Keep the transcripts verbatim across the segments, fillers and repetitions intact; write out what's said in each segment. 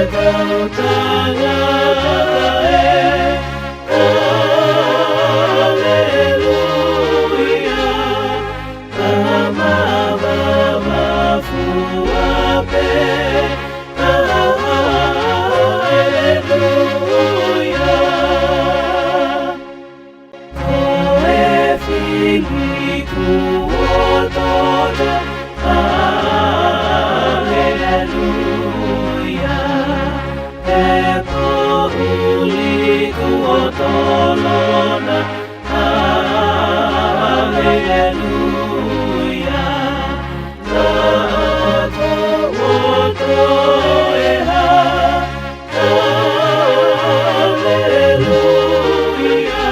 Kau tangata ē, haleluia, tama mavava fua pē, haleluia. Ko e fili kuo toto, haleluia. He poʻuli kuo tolona, haleluia. Taʻoto ʻo toe hā, haleluia.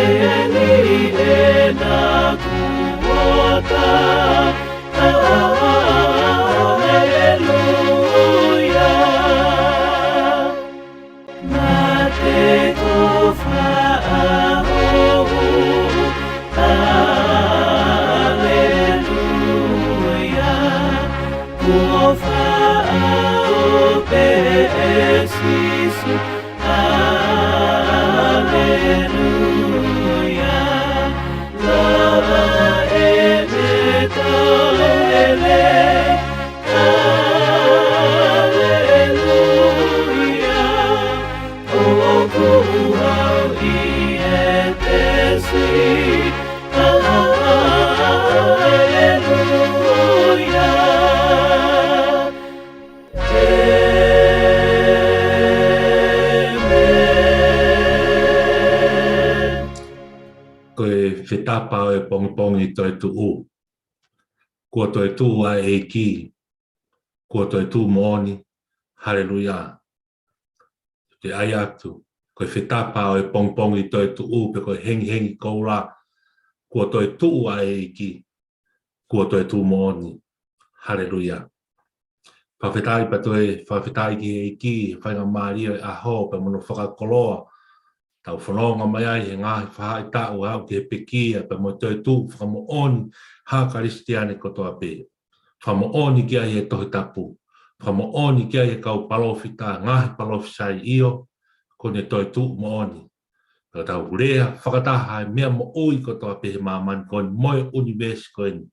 Eni ena kuo tā, haleluia. Mate ko fā ʻo huʻu, haleluia. Kuo fā ʻo pē ʻe Sīsū, haleluia. Lava ʻene tau lelei, haleluia. ʻOku hau ʻi he pesi, haleluia. ʻĒmeni. Ko e fetapa ʻo e pongipongi toetuʻu. Kuo toetuʻu ʻa e ʻEiki. Kuo toetuʻu moʻoni. Haleluia. Te u ʻai atu, ko e fetapa ʻo e pongipongi toetuʻu pe ko e hengihengi koula, kuo toetuʻu ʻa e ʻEiki, kuo toetuʻu moʻoni. Haleluia. Fakafetaʻi pea toe fakafetaʻi ki he ʻEiki, he faingamālie ʻo e ʻaho pea mo hono fakakoloa, tau fononga mai ai he ngaahi faʻahitaʻu aʻu ki he pekia pea mo e toetuʻu fakamoʻoni ha Kalisitiane kotoa pē. Fakamoʻoni ki ai e Tohi Tapu. Fakamoʻoni ki ai e kau palōfita, ngaahi palōfisai, ʻio, kuo ne toetuʻu moʻoni. Ka tau lea fakataha e meʻa moʻui kotoa pē he māmani ko eni mo e ʻunivēsi ko eni.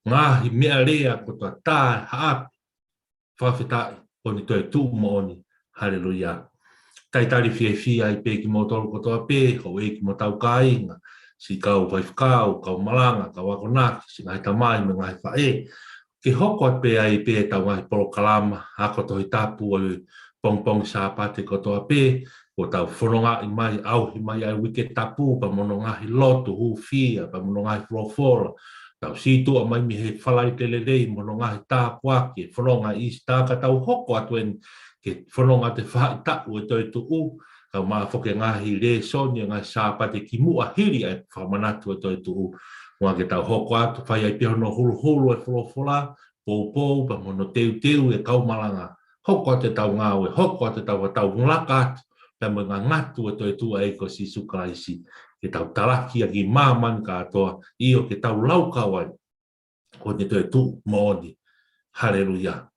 Ngaahi meʻalea kotoa tā e haʻape. Fakafetaʻi, kuo ne toetuʻu moʻoni. Haleluia. Talitali fiefia ai pē kimoutolu kotoa pē, houʻeiki mo hotau kāinga, siʻi kau faifekau, kau malanga, kau akonaki, siʻi ngaahi tamai mo e ngaahi faʻē. Ke hoko atu pē ai pē ʻetau ngaahi polokalama ako Tohi Tapu ʻo e pongipongi Sāpate kotoa pē, kuo tau fonongaʻi mai, ʻauhi mai ʻa e Uike Tapu, pea mo hono ngaahi lotu hūfia, pea mo hono ngaahi folofola, tau sītuʻa mai mei he Falaite Lelei mo hono ngaahi tāpuaki, fononga ʻIsitā, ka tau hoko atu eni ke fononga atu e faʻahitaʻu e toetuʻu, kae ʻumaʻā foki e ngaahi lēsoni ʻo e ngaahi Sāpate kimuʻa hili ʻa e fakamanatu e toetuʻu. Muʻa ke tau hoko atu, fai ai pē hono huluhulu e folofola, poupou, pea mo hono teuteu e kau malanga. Hoko atu ʻetau ngāue, hoko atu ʻetau, tau laka atu, pea mo e ngangatu e toetuʻu ʻa e ʻEiki ko Sīsū Kalaisi. Ke tau talaki ʻaki māmani kātoa, ʻio ke tau laukau ai. Kuo ne toetuʻu moʻoni. Haleluia.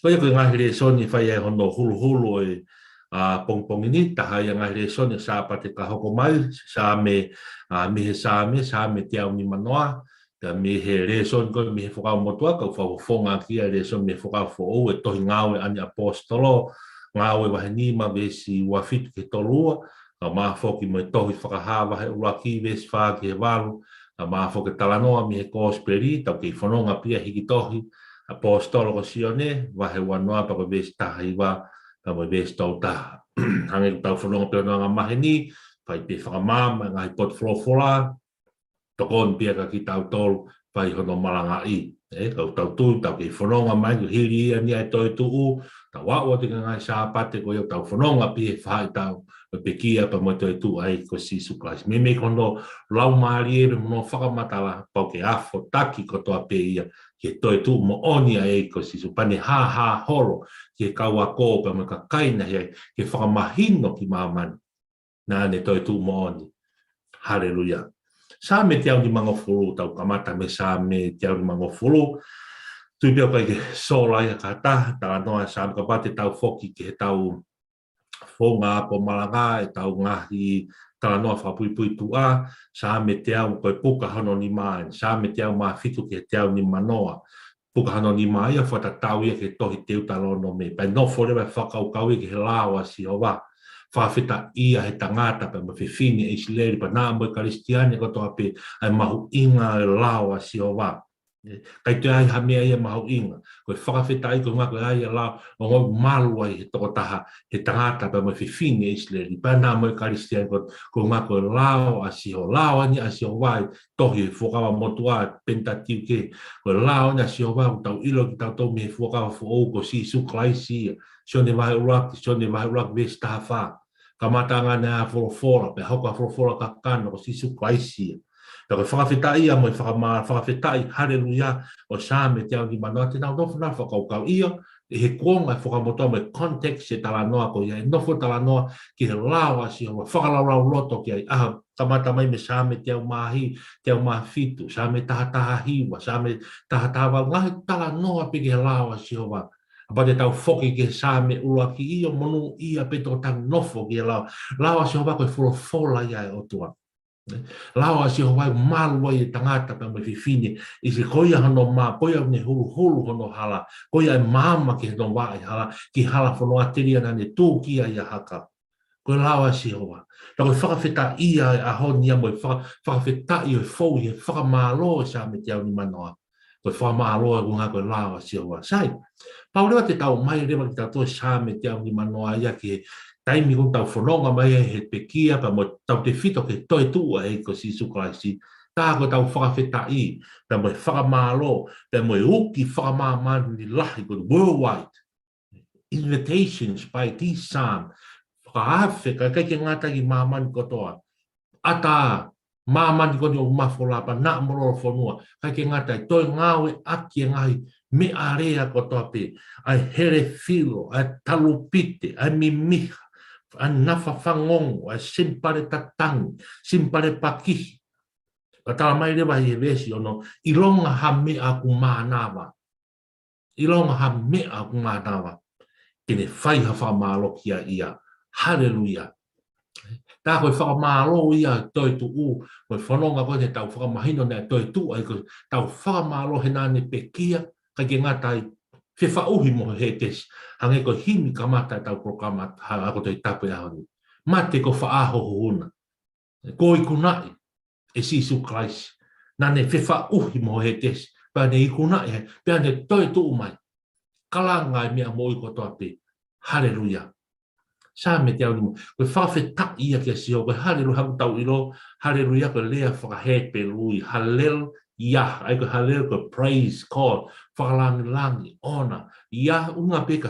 Ko ia ko e ngaahi lēsoni fai ai hono huluhulu ʻo e, ʻa, pongipongi ni, taha ia ngaahi lēsoni Sāpate ka hoko mai, Saame, ʻa, mei he Saame, Saame teau nimanoa, pea mei he lēsoni ko ē mei he Fuakava Motuʻa, kau fakafofonga ki he lēsoni mei he Fuakava Foʻou, e tohi Ngāue ʻa e ʻAposetolo, Ngāue vahe nima veesi ua fitu ki he tolu ua, kae ʻumaʻā foki mo e tohi Fakahā vahe ʻuluaki veesi fā ki he valu, kae ʻumaʻā foki e talanoa mei he Kosipeli, tau kei fononga pē ia he kiʻi tohi ʻAposetolo ko Sione, vahe uanoa pea ko e veesi taha hiva, pea mo e veesi tolu taha. Hangē ko ʻetau fononga pē hono anga maheni, fai pē fakamaama e ngaahi potu folofola, tokoni pē ia kiate kitautolu, fai hono malangaʻi. ʻE, kau tau tui, tau kei fononga mai, ko e hili ia eni ʻa e toetuʻu, tau aʻu atu ki he ngaahi Sāpate ko ia, tau fononga pē he faʻahitaʻu ʻo e pekia pea mo e toetuʻu ʻa e ʻEiki ko Sīsū Kalaisi. Meimei ko hono laumālie pea mo hono fakamatala, pau ke afo taki kotoa pē ia ki he toetuʻu moʻoni ʻa e ʻEiki ko Sīsū, pea ne hāhā holo ki he kau ako pea mo e kakai naʻe ʻi ai, ke fakamahino ki māmani naʻa ne toetuʻu moʻoni. Haleluia. Saame teau nimangofulu, tau kamata mei he Saame teau nimangofulu. Tui pē ʻoku ʻikai ke sola ia ki ha taha, talanoa Saame, kapau te tau foki ki heʻetau founga ʻapi malanga, ʻetau ngaahi talanoa fakapuipuituʻa, Saame teau, ko e puka hono nima, Saame teau mā fitu ki he teau nima noa. Puka hono nima ia fakatatau ia ki he tohi Teutalōnome. Pea nofo leva e fakakaukau ia ki he lao ʻa Sihova. Fakafetaʻi ʻa e tangata pea mo e fefine ʻIsileli, pea naʻa mo e Kalisitiane kotoa pē ʻa e mahuʻinga ʻo e lao ʻa Sihova. ʻIkai toe ʻi ai ha meʻa ia mahuʻinga. Ko e fakafetaʻi ko e ʻuhinga ko e ʻi ai e lao, ʻoku malu ai he tokotaha, he tangata pea mo e fefine ʻIsileli. Pea naʻa mo e Kalisitiane ko, ko e ʻuhinga ko e lao ʻa Sihova. Lao eni ʻa Sihova ʻi he tohi Fuakava Motuʻa, Peniteuke. Ko e lao eni ʻa Sihova ʻoku tau ʻilo kitautolu mei he Fuakava Foʻou ko Sīsū Kalaisi ia. Sione vahe ʻuluaki, Sione vahe ʻuluaki veesi taha fā. Kamataʻanga ʻa e folofola, pea hoko ʻa e folofola kakano ko Sīsū Kalaisi ia. Pea ko e fakafetaʻi ia mo e fakama-, fakafetaʻi, haleluia, ʻo Saame teau nima noa, te nau nofo ʻo fakakaukau ia, ʻi he kuonga ʻo e Fuakava Motuʻa mo e context ʻo e talanoa ko ia, ʻe nofo talanoa ki he lao ʻa Sihova, fakalaulauloto ki ai, ʻa e kamata mai mei he Saame teau mā hi-, teau mā fitu, Saame taha taha hiva, Saame taha taha valu, ngaahi talanoa pē ki he lao ʻa Sihova. Kapau te tau foki ki he Saame ʻuluaki, ʻio, monūʻia pē tokotaha ʻoku nofo ki he lao. Lao ʻa Sihova ko e folofola ia ʻa e ʻOtua. Lao ʻa Sihova ʻoku malu ai e tangata pea mo e fefine ʻIsileli, ko ia hono mā, ko ia ʻoku ne huluhulu hono hala, ko ia ʻe maama ki hono vaʻe hala, ki he hala fononga, telia naʻa ne tūkia ʻia Haka. Ko e lao ʻa Sihova. Pea ko e fakafetaʻi ia ʻo e ʻaho ni ia mo e faka-, fakafetaʻi ʻo e fou ʻi he fakamālō ʻo e Saame teau nima noa. Ko e fakamālō ʻa e ʻuhinga ko e lao ʻa Sihova. Sai, pau leva te tau ʻomai leva kitautolu e Saame teau nima noa ia ki he taimi ʻoku tau fononga mai ai he pekia pea mo ʻetau tefito ki he toetuʻu ʻa e ʻEiki ko Sīsū Kalaisi. Tā ko ʻetau fakafetaʻi, pea mo e fakamālō, pea mo e uki fakamāmani lahi ko e worldwide invitations by this Psalm. Fakaafe, kae ʻikai ke ngata ki māmani kotoa. ʻAtā, māmani ko eni ʻo Mafolapa, naʻa mo Lolofonua. ʻIkai ke ngata ai, toe ngāueʻaki e ngaahi meʻalea kotoa pē. ʻA e helefilo, ʻa e talupite, ʻa e mimiha, ʻa e nafa fangongo, ʻa e simipale tatangi, simipale pakihi. Pea tala mai leva ʻi he veesi ono, ʻilonga ha meʻa ʻoku mānava. ʻIlonga ha meʻa ʻoku mānava, ke ne fai ha fakamālō kiate ia. Haleluia. Tā ko e fakamālō ia ʻo e toetuʻu, ko e fononga ko eni ʻetau fakamahino naʻe toetuʻu ai, ko ʻetau fakamālō he naʻa ne pekia, ʻikai ke ngata ai, fefaʻuhi mo Hētesi. Hangē ko e himi kamata ʻetau polokalama, ha, ako Tohi Tapu he ʻaho ni. Mate ko faʻahi ho huhuna. Kuo ikunaʻi ʻe Sīsū Kalaisi. Naʻa ne fefaʻuhi mo Hētesi. Pea ne ikunaʻi ai, pea ne toetuʻu mai. Kalanga e meʻa moʻui kotoa pē. Haleluia. Saame teau nima. Ko e fakafetaʻi ia kia Sihova. Ko e haleluia, ʻoku tau ʻilo. Haleluia, ko e lea faka-Hepelū ia. Halel, ia. ʻA ia ko e halel, ko e praise, ko e fakalāngilangi, ʻona. Ia, ʻuhinga pē ka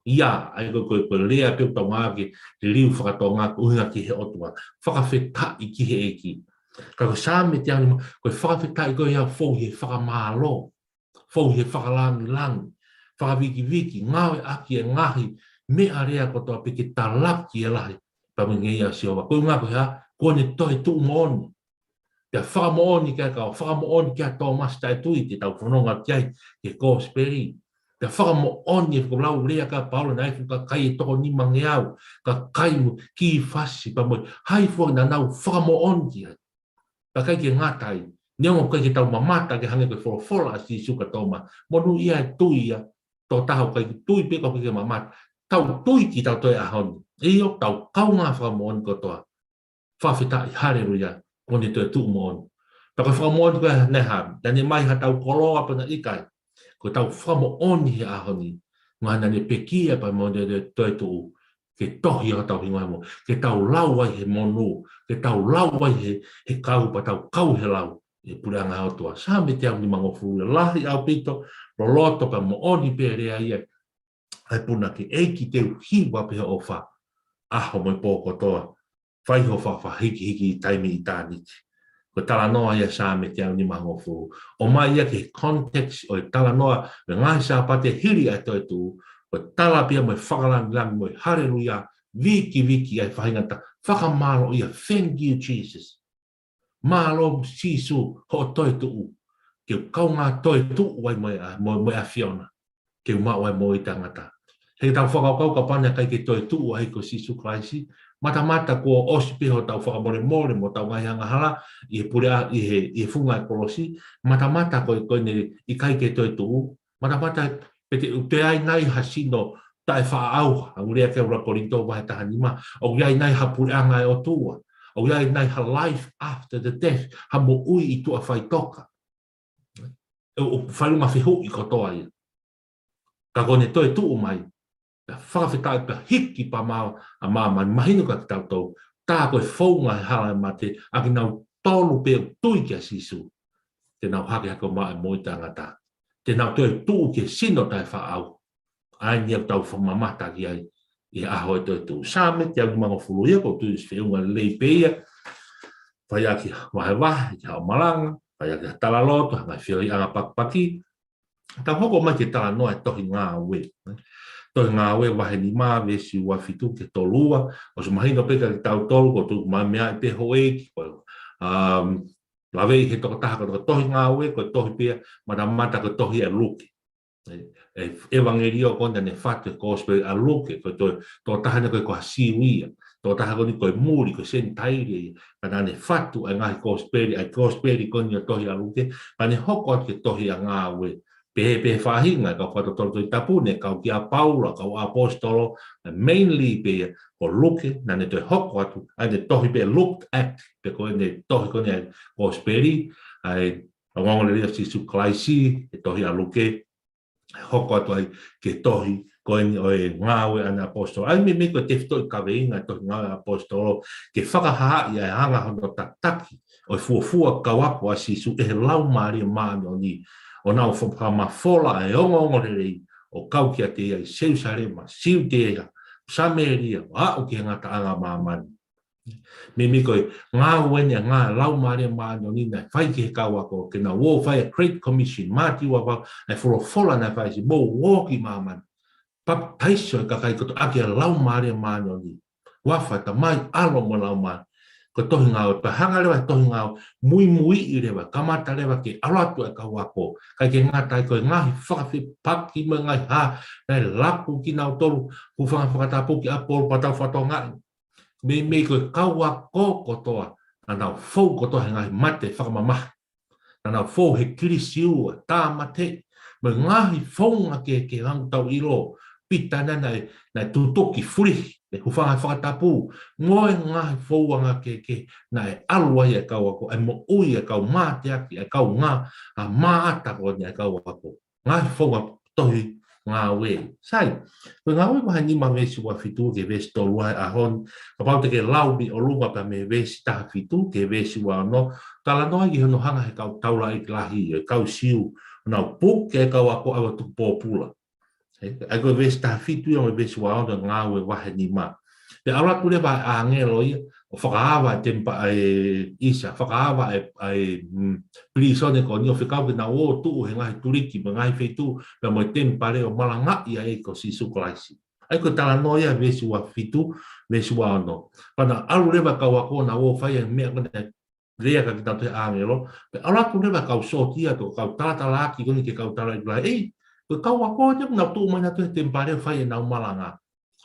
ia, ʻa ia ko, ko, ko e lea pē ʻoku tau ngāueʻaki he liliu faka-Tonga, ko e ʻuhinga ki he ʻOtua. Fakafetaʻi ki he ʻEiki. Ka ko e Saame teau nima, ko e fakafetaʻi ko ia ʻoku fou he fakamālō, fou he fakalāngilangi, fakavikiviki, ngāueʻaki e ngaahi meʻalea kotoa pē ke talaki e lahi pea mo e ngeia ʻo Sihova. Ko e ʻuhinga ko e hā, kuo ne toetuʻu moʻoni. Pea fakamoʻoni ki ai, ka fakamoʻoni kia Tōmasi taʻetui, te tau fononga ki ai, ki he kosipeli. Pea fakamoʻoni ʻe he lau lea ʻa Paula naʻe ʻi ai e fuʻu kakai ʻe toko nimangeau, kakai mo Kīfasi pea mo hai fua naʻa nau fakamoʻoni ki ai. Pea ʻikai ke ngata ai, neongo ʻoku ʻikai ke tau mamata ke hangē ko e folofola ʻa Sīsū kia Tōmasi. Monūʻia e tui ia, tō taha ʻoku ʻikai tui pē ka ʻoku ʻikai ke mamata. Tau tui kitautolu he ʻaho ni. ʻIo, tau kaungā fakamoʻoni kotoa. Fakafetaʻi, haleluia, kuo ne toetuʻu moʻoni. Pea ko e fakamoʻoni ko ē naʻe hā, naʻa ne ʻomai haʻatau koloa pe naʻe ʻikai. Ko ʻetau fakamoʻoni he ʻaho ni, ʻuhinga naʻa ne pekia pea mo ne toetuʻu, ke tohi hotau hingoa mo, ke tau lau ai he monū, ke tau lau ai he, he kau pea tau kau he lau, ʻi he puleʻanga ʻo e ʻOtua. Saame teau nimangofulu, lahi ʻaupito, loloto pea moʻoni pē lea ia, ʻa e punake, ʻEiki te u hiva pē hoʻo ʻofa, ʻaho mo e pō kotoa, fai hoʻo fakahikihiki ʻi taimi ʻitāniti. Ko e talanoa ia Saame teau nimangofulu. ʻOmai ia ki he context ʻo e talanoa, mo e ngaahi Sāpate hili ʻa e toetuʻu, ko e tala pē ia mo e fakalāngilangi mo e haleluia, vikiviki ʻa e faʻahinga ta-, fakamālō ia, thank you, Jesus. Mālō Sīsū hoʻo toetuʻu. ke u kaungā toetuʻu ai mo e, mo, mo e ʻAfiona, ke u maʻu ai moʻui taʻengata. He tau fakakaukau kapau naʻe ʻikai ke toetuʻu ai ko Sīsū Kalaisi, matamata kuo ʻosi pē hotau fakamolemole mo hotau ngaahi angahala ʻi he puleʻanga, ʻi he, ʻi he funga e kolosi, matamata ko e, ko ʻene ʻikai ke toetuʻu, matamata pe te, te ʻi ai nai ha sino taʻefaʻaʻauha, ʻoku lea ki ai ʻa ʻuluaki Kolinitō vahe taha nima, ʻoku ʻi ai nai ha puleʻanga ʻo e ʻOtua, ʻoku ʻi ai nai ha life after the death, ha moʻui ʻi tuʻa faʻitoka. ʻE, ʻoku fai ʻa e ngaahi fehuʻi kotoa ia. Ka ko ʻene toetuʻu mai, pea fakafetaʻi pea hiki pē mei māmani, mahino kia kitautolu, tā ko e founga e hala ʻo e mate, ʻa kinautolu pē ʻoku tui kia Sīsū, te nau hake hake ʻo maʻu e moʻui taʻengata. Te nau toetuʻu ki he sino taʻefaʻaʻauha. ʻA ia ʻoku tau fakamamata ki ai ʻi he ʻaho e toetuʻu. Saame teau nimangofulu ia, ʻoku ou tui ʻoku feʻunga lelei pē ia. Fai ʻaki ha vahevahe, ki ha malanga, fai ʻaki ha talaloto, ha ngaahi feohiʻanga pakipaki. Tau hoko mai ki he talanoa e tohi Ngāue. Tohi Ngāue vahe nima, veesi ua fitu ki he tolu ua. ʻOsi mahino pē kia kitautolu, ʻoku tuku mai mei ai pē houʻeiki, ko e, um, lave ʻi he tokotaha ko e tohi Ngāue, ko e tohi pē ia, matamata ko e tohi ʻa Luke. ʻE, ʻe, ʻevangeliō ko eni naʻe fatu he kosipeli ʻa Luke, ko e to, tokotaha eni ko e ko ha Siu ia, tokotaha ko eni ko e muli, ko e Senitaile ia, ka naʻa ne fatu ʻa e ngaahi kosipeli, ʻa e kosipeli ko eni ʻo e tohi ʻa Luke, ka ne hoko atu ki he tohi ʻa Ngāue. Pehē pē faʻahinga e kau fakatotolo Tohi Tapu, ne kau kia Paula, kau ʻaposetolo, mainly pē ia ko Luke, naʻa ne toe hoko atu, ʻa ʻene tohi pē Luke Act, pe ko ʻene tohi ko eni ʻa e kosipeli, ʻa e ongoongolelei ʻo Sīsū Kalaisi, he tohi ʻa Luke, hoko atu ai ki he tohi ko eni ʻo e Ngāue ʻa e ʻAposetolo. ʻA ia meimei ko e tefitoʻi kaveinga e tohi Ngāue ʻa e ʻAposetolo, ke fakahaaʻi ʻa e anga hono tataki ʻo e fuofua kau ako ʻa Sīsū ʻe he Laumālie Māʻoniʻoni, ʻo nau fakamafola ʻa e ongoongolelei ʻo kau kiate ia ʻi Selusalema, Siutea, Samēlia, ʻo aʻu ki he ngataʻanga ʻo māmani. Meimei ko e ngāue eni ʻa e Laumālie Māʻoniʻoni naʻe fai ki he kau ako, ke nau ō fai ʻa e Great Commission, Mātiu vahe valu, ʻa e folofola naʻe fai, siʻi mou ō ki māmani, papitaiso e kakai kotoa ʻaki ʻa e Laumālie Māʻoniʻoni. Huafa ʻo e Tamai, ʻAlo mo e Laumālie. Ko e tohi Ngāue, pea hanga leva e tohi Ngāue ʻo muimuiʻi leva, kamata leva ke ʻalu atu e kau ako. ʻIkai ke ngata ai, ko e ngaahi fakafepaki mo e ngaahi hā, naʻe laku kinautolu, hūfanga he fakatapu ki ʻApolo, pea tau fakatokangaʻi. Meimei ko e kau ako kotoa, naʻa nau fou kotoa he ngaahi mate fakamamahi. Naʻa nau fou he kilisiua, tāmateʻi, mo e ngaahi founga kehekehe, hangē ko ʻetau ʻilo, Pita naʻe, naʻe, naʻe tutuki, fulihi, ʻe hūfanga he fakatapu, mo e ngaahi fouanga kehekehe, naʻe ʻalu ai e kau ako, ʻa e moʻui e kau mateaki, e kau ngā, ʻa e maʻata ko eni e kau ako. Ngaahi founga tohi Ngāue. Sai, ko e Ngāue vahe nima veesi ua fitu ki he veesi tolu ua he ʻaho ni, kapau te ke lau mei ʻolunga pea mei he veesi taha fitu ki he veesi ua ono, talanoa ki hono hanga he kau taulaʻeiki lahi, e kau Siu, ʻo nau puke e kau ako ʻo tuku pōpula. ʻE, ʻa ia ko e veesi taha fitu ia mo e veesi ua ono Ngāue vahe nima. Pea ʻalu atu leva e ʻāngelo ia, ʻo fakaava e tempa-, e ʻisa, fakaava e, e, mm, pilīsone ko eni ʻo fekau ke nau ō ʻo tuʻu he ngaahi tuliki, mo e ngaahi feituʻu, pea mo e temipale ʻo malangaʻi ʻa e ʻEiki ko Sīsū Kalaisi. ʻA ia ko e talanoa ia veesi ua fitu, veesi ua ono. Pea naʻe ʻalu leva e kau ako ʻo nau ō ʻo fai e meʻa ko eni naʻe lea kia kinautolu he ʻāngelo, pea ʻalu atu leva e kau sōtia pe ko e kau talatalaaki ko eni ki he kau taulaʻeiki lahi. ʻEi, ko e kau ako eni ʻoku nau tuʻu mai nautolu he temipale ʻo fai ʻenau malanga.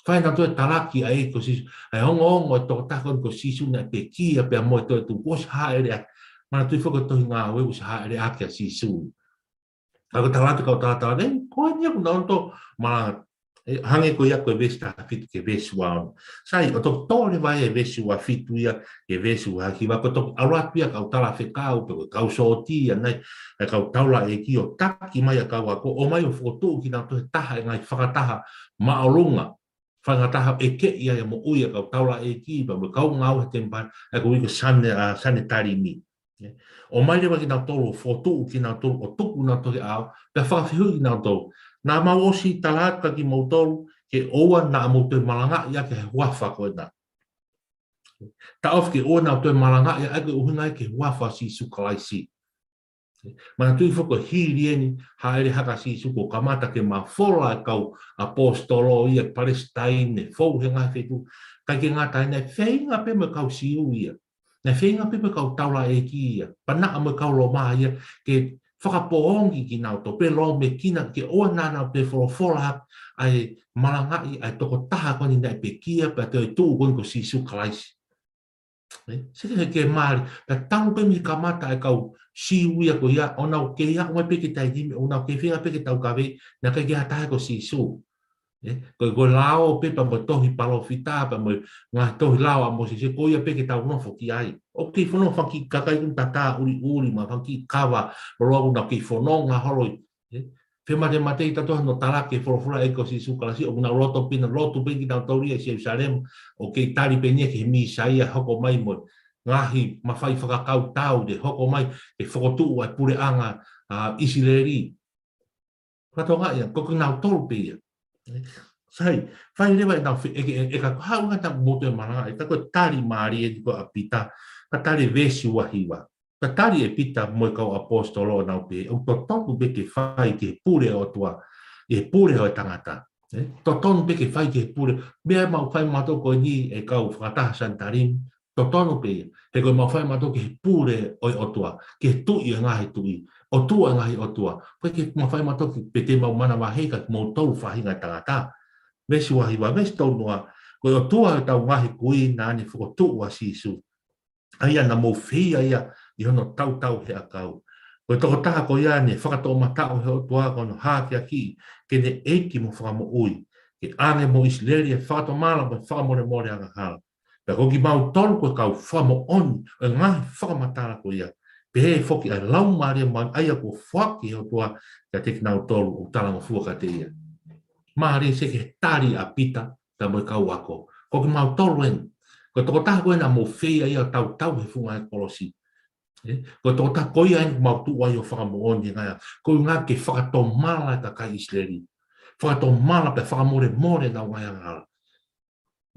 Fai ʻenau toe talaki ʻa e ʻEiki ko Sīsū, ʻa e ongoongo e tokotaha ko eni ko Sīsū naʻe pekia pea mo e toetuʻu, kuo ʻosi hāʻele ʻaki. Manatuʻi foki ko e tohi Ngāue, kuo ʻosi hāʻele ʻaki ʻa Sīsū. Ka ko e tala atu e kau talatalaaki, ʻei, ko eni ia ʻoku nau ō ʻo malanga. ʻE, hangē ko ia ko e veesi taha fitu ki he veesi ua ono. Sai, ʻo toki tō leva e veesi ua fitu ia ki he veesi ua hiva, ko e toki ʻalu atu ia e kau talafekau, pe ko e kau sōtia nai, e kau taulaʻeiki ʻo taki mai ʻa e kau ako, ʻomai ʻo fokotuʻu kinautolu he taha e ngaahi fakataha māʻolunga. Faingataha ʻo ʻekeʻi ai e moʻui e kau taulaʻeiki, pea mo e kau ngāue he temipale, ʻa ia ko e ui ko e Sane-, ʻa, Sanetalimi. ʻOmai leva kinautolu ʻo fokotuʻu kinautolu ʻo tuku kinautolu he ʻao, pea fakafehuʻi kinautolu. Naʻa mau ʻosi tala atu kia kimoutolu, ke ʻoua naʻa mou toe malangaʻi ʻaki ʻa e huafa ko ena. Taʻofi ke ʻoua naʻa toe malangaʻi ʻaki, ko e ʻuhinga ia ki he huafa ʻo Sīsū Kalaisi. Manatuʻi foki ko e hili eni, hāʻele hake ʻa Sīsū kuo kamata ke mafola e kau ʻaposetolo ia ki Palesitaine, fou he ngaahi feituʻu. ʻIkai ke ngata ai, naʻe feinga pē mo e kau Siu ia. Naʻe feinga pē mo e kau taulaʻeiki ia. Pea naʻa mo e kau Loma ia, ke fakapoongi kinautolu, pe lōmekina, ke ʻoua naʻa nau toe folofola ʻa e malangaʻi ʻa e tokotaha ko eni naʻe pekia, pea toe tuʻu ko eni ko Sīsū Kalaisi. ʻE, seke he ke mali, pea talu pē mei he kamata ʻa e kau Siu ia ko ia, ʻo nau kei aʻu mai pē ki he taimi ni, ʻo nau kei feinga pē ke taukaveʻi, naʻe ʻikai ke ʻi ai ha taha ko Sīsū. ʻE, ko, ko e lao pē pea mo e tohi palōfita, pea mo e ngaahi tohi lao ʻa Mōsese, ko ia pē ke tau nofo ki ai. ʻOku kei fononga fanga kiʻi kakai ʻoku tatā ʻuliʻuli, mo e fanga kiʻi kava loloa ʻoku nau kei fononga holo ʻi, ʻe, fematemateʻi tautolu hono talaki e folofola ʻa e ʻEiki ko Sīsū Kalaisi, ʻoku nau loto pē, nau lotu pē kinautolu ia ʻi Selūsalema, ʻo kei tali pē ʻe ia ki he Mīsaia ʻe hoko mai mo e ngaahi mafai fakakautau te hoko mai ke fokotuʻu ʻa e puleʻanga ʻa ʻIsileli. Fakatokangaʻi ia, ko kinautolu pē ia. Sai, fai leva ʻenau fe-, ʻe, ʻe, ʻe ka haʻu ngata mo toe malangaʻi, ka ko e tali mālie eni ko ē ʻa Pita, ka tali veesi ua hiva. Ka tali ʻe Pita mo e kau ʻaposetolo ʻo nau pehē, ʻoku totonu pē ke fai ki he pule ʻo e ʻOtua, ʻi he pule ʻo e tangata. ʻE, totonu pē ke fai ki he pule, meʻa ʻoku mau fai mautolu ko eni ʻe kau fakataha Sanitalimu, totonu pē ia, he ko e mau fai mautolu ki he pule ʻo e ʻOtua, ki he Tuʻi ʻo e ngaahi tuʻi, ʻOtua ʻo e ngaahi ʻotua. Ko e ke mau fai mautolu ki pete mau manavahē ka kimoutolu faʻahinga tangata. Veesi ua hiva, veesi tolu noa, ko e ʻOtua ʻo ʻetau ngaahi kui naʻa ne fokotuʻu ʻa Sīsū. ʻA ia naʻa mou feia ia ʻi hono tautau he ʻakau. Ko e tokotaha ko ia naʻe fakatoʻomataʻu he ʻOtua ko hono hākeakiʻi ke ne ʻEiki mo Fakamoʻui, ke ʻange mo ʻIsileli ʻa e fakatomala mo e fakamolemole angahala. Pea ko kimautolu ko e kau fakamoʻoni ʻo e ngaahi fakamatala ko ia. Pehē foki ʻa e Laumālie Māʻoniʻoni ʻa ia kuo foaki ʻe he ʻOtua kiate kinautolu ʻoku talangofua kiate ia. Mālie seke he tali ʻa Pita pea mo e kau ako. Ko kimautolu eni. Ko e tokotaha ko ē naʻa mou feia ia ʻo tautau he funga ʻo e kolosi. ʻE, ko e tokotaha ko ia eni ʻoku mau tuʻu ai ʻo fakamoʻoni ngaahi, ko e ʻuhinga ke fakatomala e kakai ʻIsileli. Fakatomala pea fakamolemole ʻenau ngaahi angahala.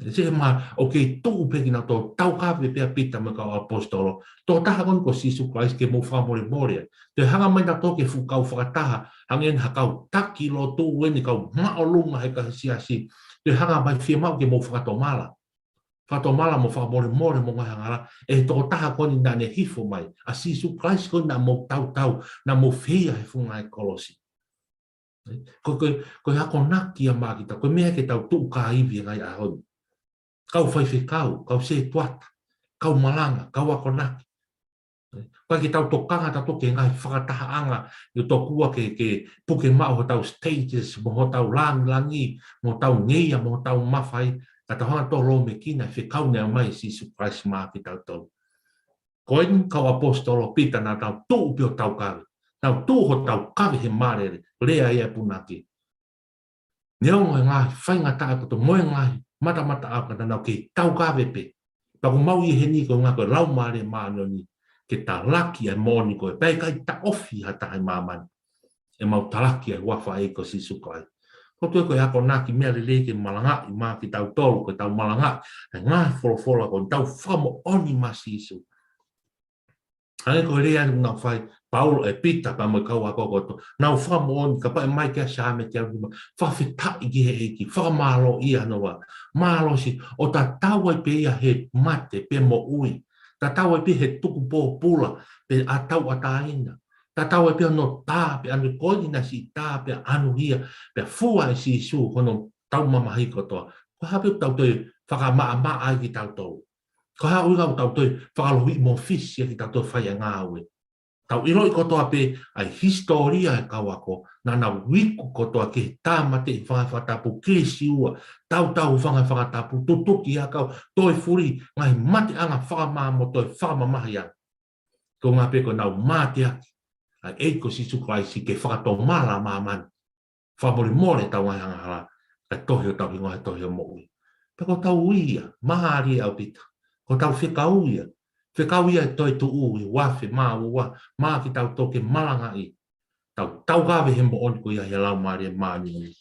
ʻE, seke ma, ʻoku kei tuʻu pē kinautolu, taukave pē ʻa Pita mo e kau ʻaposetolo. Tokotaha ko eni ko Sīsū Kalaisi ke mou fakamolemole ai. Toe hanga mai nautolu ki he fuʻu kau fakataha, hangē eni ha kau taki lotu eni, kau māʻolunga he kakai siasi. Toe hanga mai fiemaʻu ke mou fakatomala. Fakatomala mo fakamolemole homou ngaahi angahala, ʻe he tokotaha ko eni naʻa ne hifo mai, ʻa Sīsū Kalaisi ko eni naʻa mou tautau, naʻa mou feia he funga ʻo e kolosi. Ko, ko, ko e akonaki ia maʻa kita, ko e meʻa ke tau tuʻu kāivi he ngaahi ʻaho ni. Kau faifekau, kau sētuata, kau malanga, kau akonaki. Ko e ke tau tokanga tautolu ki he ngaahi fakatahaʻanga, ʻio tokua ke, ke puke maʻu hotau status, mo hotau langilangi, mo hotau ngeia, mo hotau mafai, ka tau hanga ʻo lōmekina e fekau naʻe ʻomai ʻe Sīsū Kalaisi maʻa kitautolu. Ko eni kau ʻaposetolo Pita naʻa nau tuʻu pē ʻo taukave, nau tuʻu ʻo taukave he mālele, lea ia ʻa e punake. Neongo e ngaahi faingataʻa kotoa mo e ngaahi matamataʻanga naʻa nau kei taukave pē. Pea ʻoku mau ʻi heni ko e ʻuhinga ko e Laumālie Māʻoniʻoni ke talaki ʻa e moʻoni ko ē. Pea ʻe ʻikai taʻofi ha taha ʻi māmani. ʻE mau talaki ʻa e huafa ʻo e ʻEiki ko Sīsū Kalaisi. Ko e toe ko e akonaki meʻa lelei ke malangaʻi maʻa kitautolu, ko ʻetau malangaʻi ʻa e ngaahi folofola ko ē, tau fakamoʻoni maʻa Sīsū. Hangē ko e lea naʻa nau fai, Paula, ʻe Pita, pea mo e kau ako kotoa. Nau fakamoʻoni, kapau ʻe ʻomai ki ai e Saame teau nima, fakafetaʻi ki he ʻEiki, fakamālō ia noa. Mālō siʻi, ʻo tatau ai pē ia he mate, pe moʻui. Tatau ai pē he tuku pōpula, pe ʻa tauʻatāina. Tatau ai pē hono tā, pe ʻanuhia, ko eni naʻe siʻi tā, pe ʻanuhia, pea fua ʻe Sīsū hono tau mamahi kotoa. Ko e hā pē ʻoku tau toe fakamaʻamaʻa ai kitautolu. Ko e hā ʻoku ʻikai ke tau toe fakalohiʻi mo fisi ʻa kitautolu fai ʻa e ngāue. Tau ʻiloʻi kotoa pē ʻa e hisitōlia ʻa e kau ako, naʻa nau iku kotoa ki he tāmateʻi fanga fakatapu, kilisiua, tautau fanga fakatapu, tutuki ʻakau, toe fuli, ngaahi mateʻanga fakamā mo toe fakamamahi ange. Ko e ʻuhinga pē ko ʻenau mateaki ʻa e ʻEiki ko Sīsū Kalaisi ke fakatomala ʻa māmani. Fakamolemole ʻetau ngaahi angahala, kae tohi hotau hingoa he tohi ʻo e moʻui. Pea ko hotau ui ia, mālie ʻaupito. Ko hotau fekau ia. Fekau ia ʻe toetuʻu ʻi he uafe mā ua, maʻa kitautolu ke malangaʻi. Tau, taukave he moʻoni ko ia he Laumālie Māʻoniʻoni.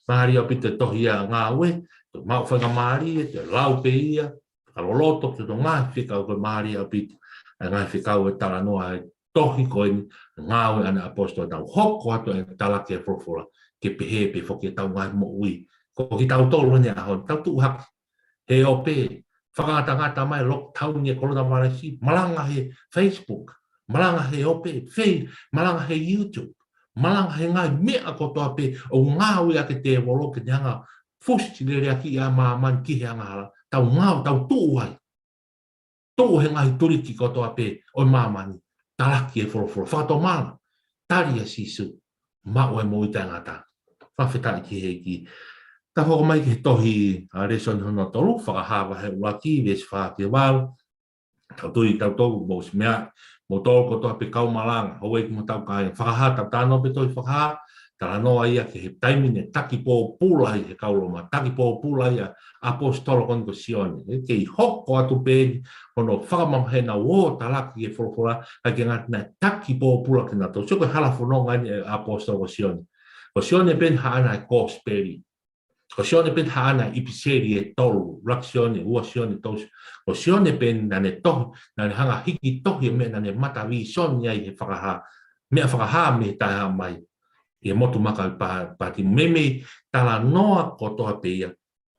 Mālie ʻaupito e tohi ʻa Ngāue, toe maʻu faingamālie, toe lau pē ia, fakaloloto, ko e ngaahi fekau ko ē mālie ʻaupito, ʻa e ngaahi fekau ʻe talanoa ai tohi ko eni, Ngāue ʻa e Kau ʻAposetolo, tau hoko atu e talaki e folofola, ke pehē pē foki ʻetau ngaahi moʻui. Ko kitautolu ʻi he ʻaho ni, tau tuʻu hake. He ʻoku pē, fakangatangata mai lockdown ʻi he kolonavailasi, malanga he Facebook, malanga he ope, fei, malanga he YouTube, malanga he ngaahi meʻa kotoa pē ʻoku ngāueʻaki ʻe he tēvolo ke ne hanga ʻo fusi leleakiʻi ʻa māmani ki he angahala, tau ngāue, tau tuʻu ai. Tuʻu he ngaahi tuliki kotoa pē ʻo māmani, talaki e folofola, fakatomala, tali ʻa Sīsū, maʻu e moʻui taʻengata. Fakafetaʻi ki he ʻEiki. Tau hoko mai ki he tohi ʻa e lēsoni hono tolu, Fakahā vahe ʻuluaki, veesi fā ki he valu. Tau tui, tau tolu, mou si meʻa, mou tolu kotoa pē kau malanga, houʻeiki mo hotau kāinga. Fakahā, tau talanoa pē tohi Fakahā, talanoa ia ki he taimi ne taki pōpula ai he kau Loma, taki pōpula ai ʻa e ʻaposetolo ko eni ko Sione. ʻE, kei hoko atu pē eni hono fakamamahi ʻenau ō talaki e folofola, ʻikai ke ngata naʻe taki pōpula kinautolu. Sio ko e hala fononga eni ʻa e ʻaposetolo ko Sione. Ko Sione pē eni haʻana e kosipeli. Ko Sione pē eni haʻana e ʻipiseli ʻe tolu, ʻuluaki Sione, ua Sione, tolu Si-, ko Sione pē eni naʻa ne tohi, naʻa ne hanga ʻo hiki tohi e meʻa naʻa ne mata vīsone ai he Fakahā, meʻa Fakahā mei he Taʻehāmai ʻi he motu maka ʻi Pā-, Pātimo. Meimei talanoa kotoa pē ia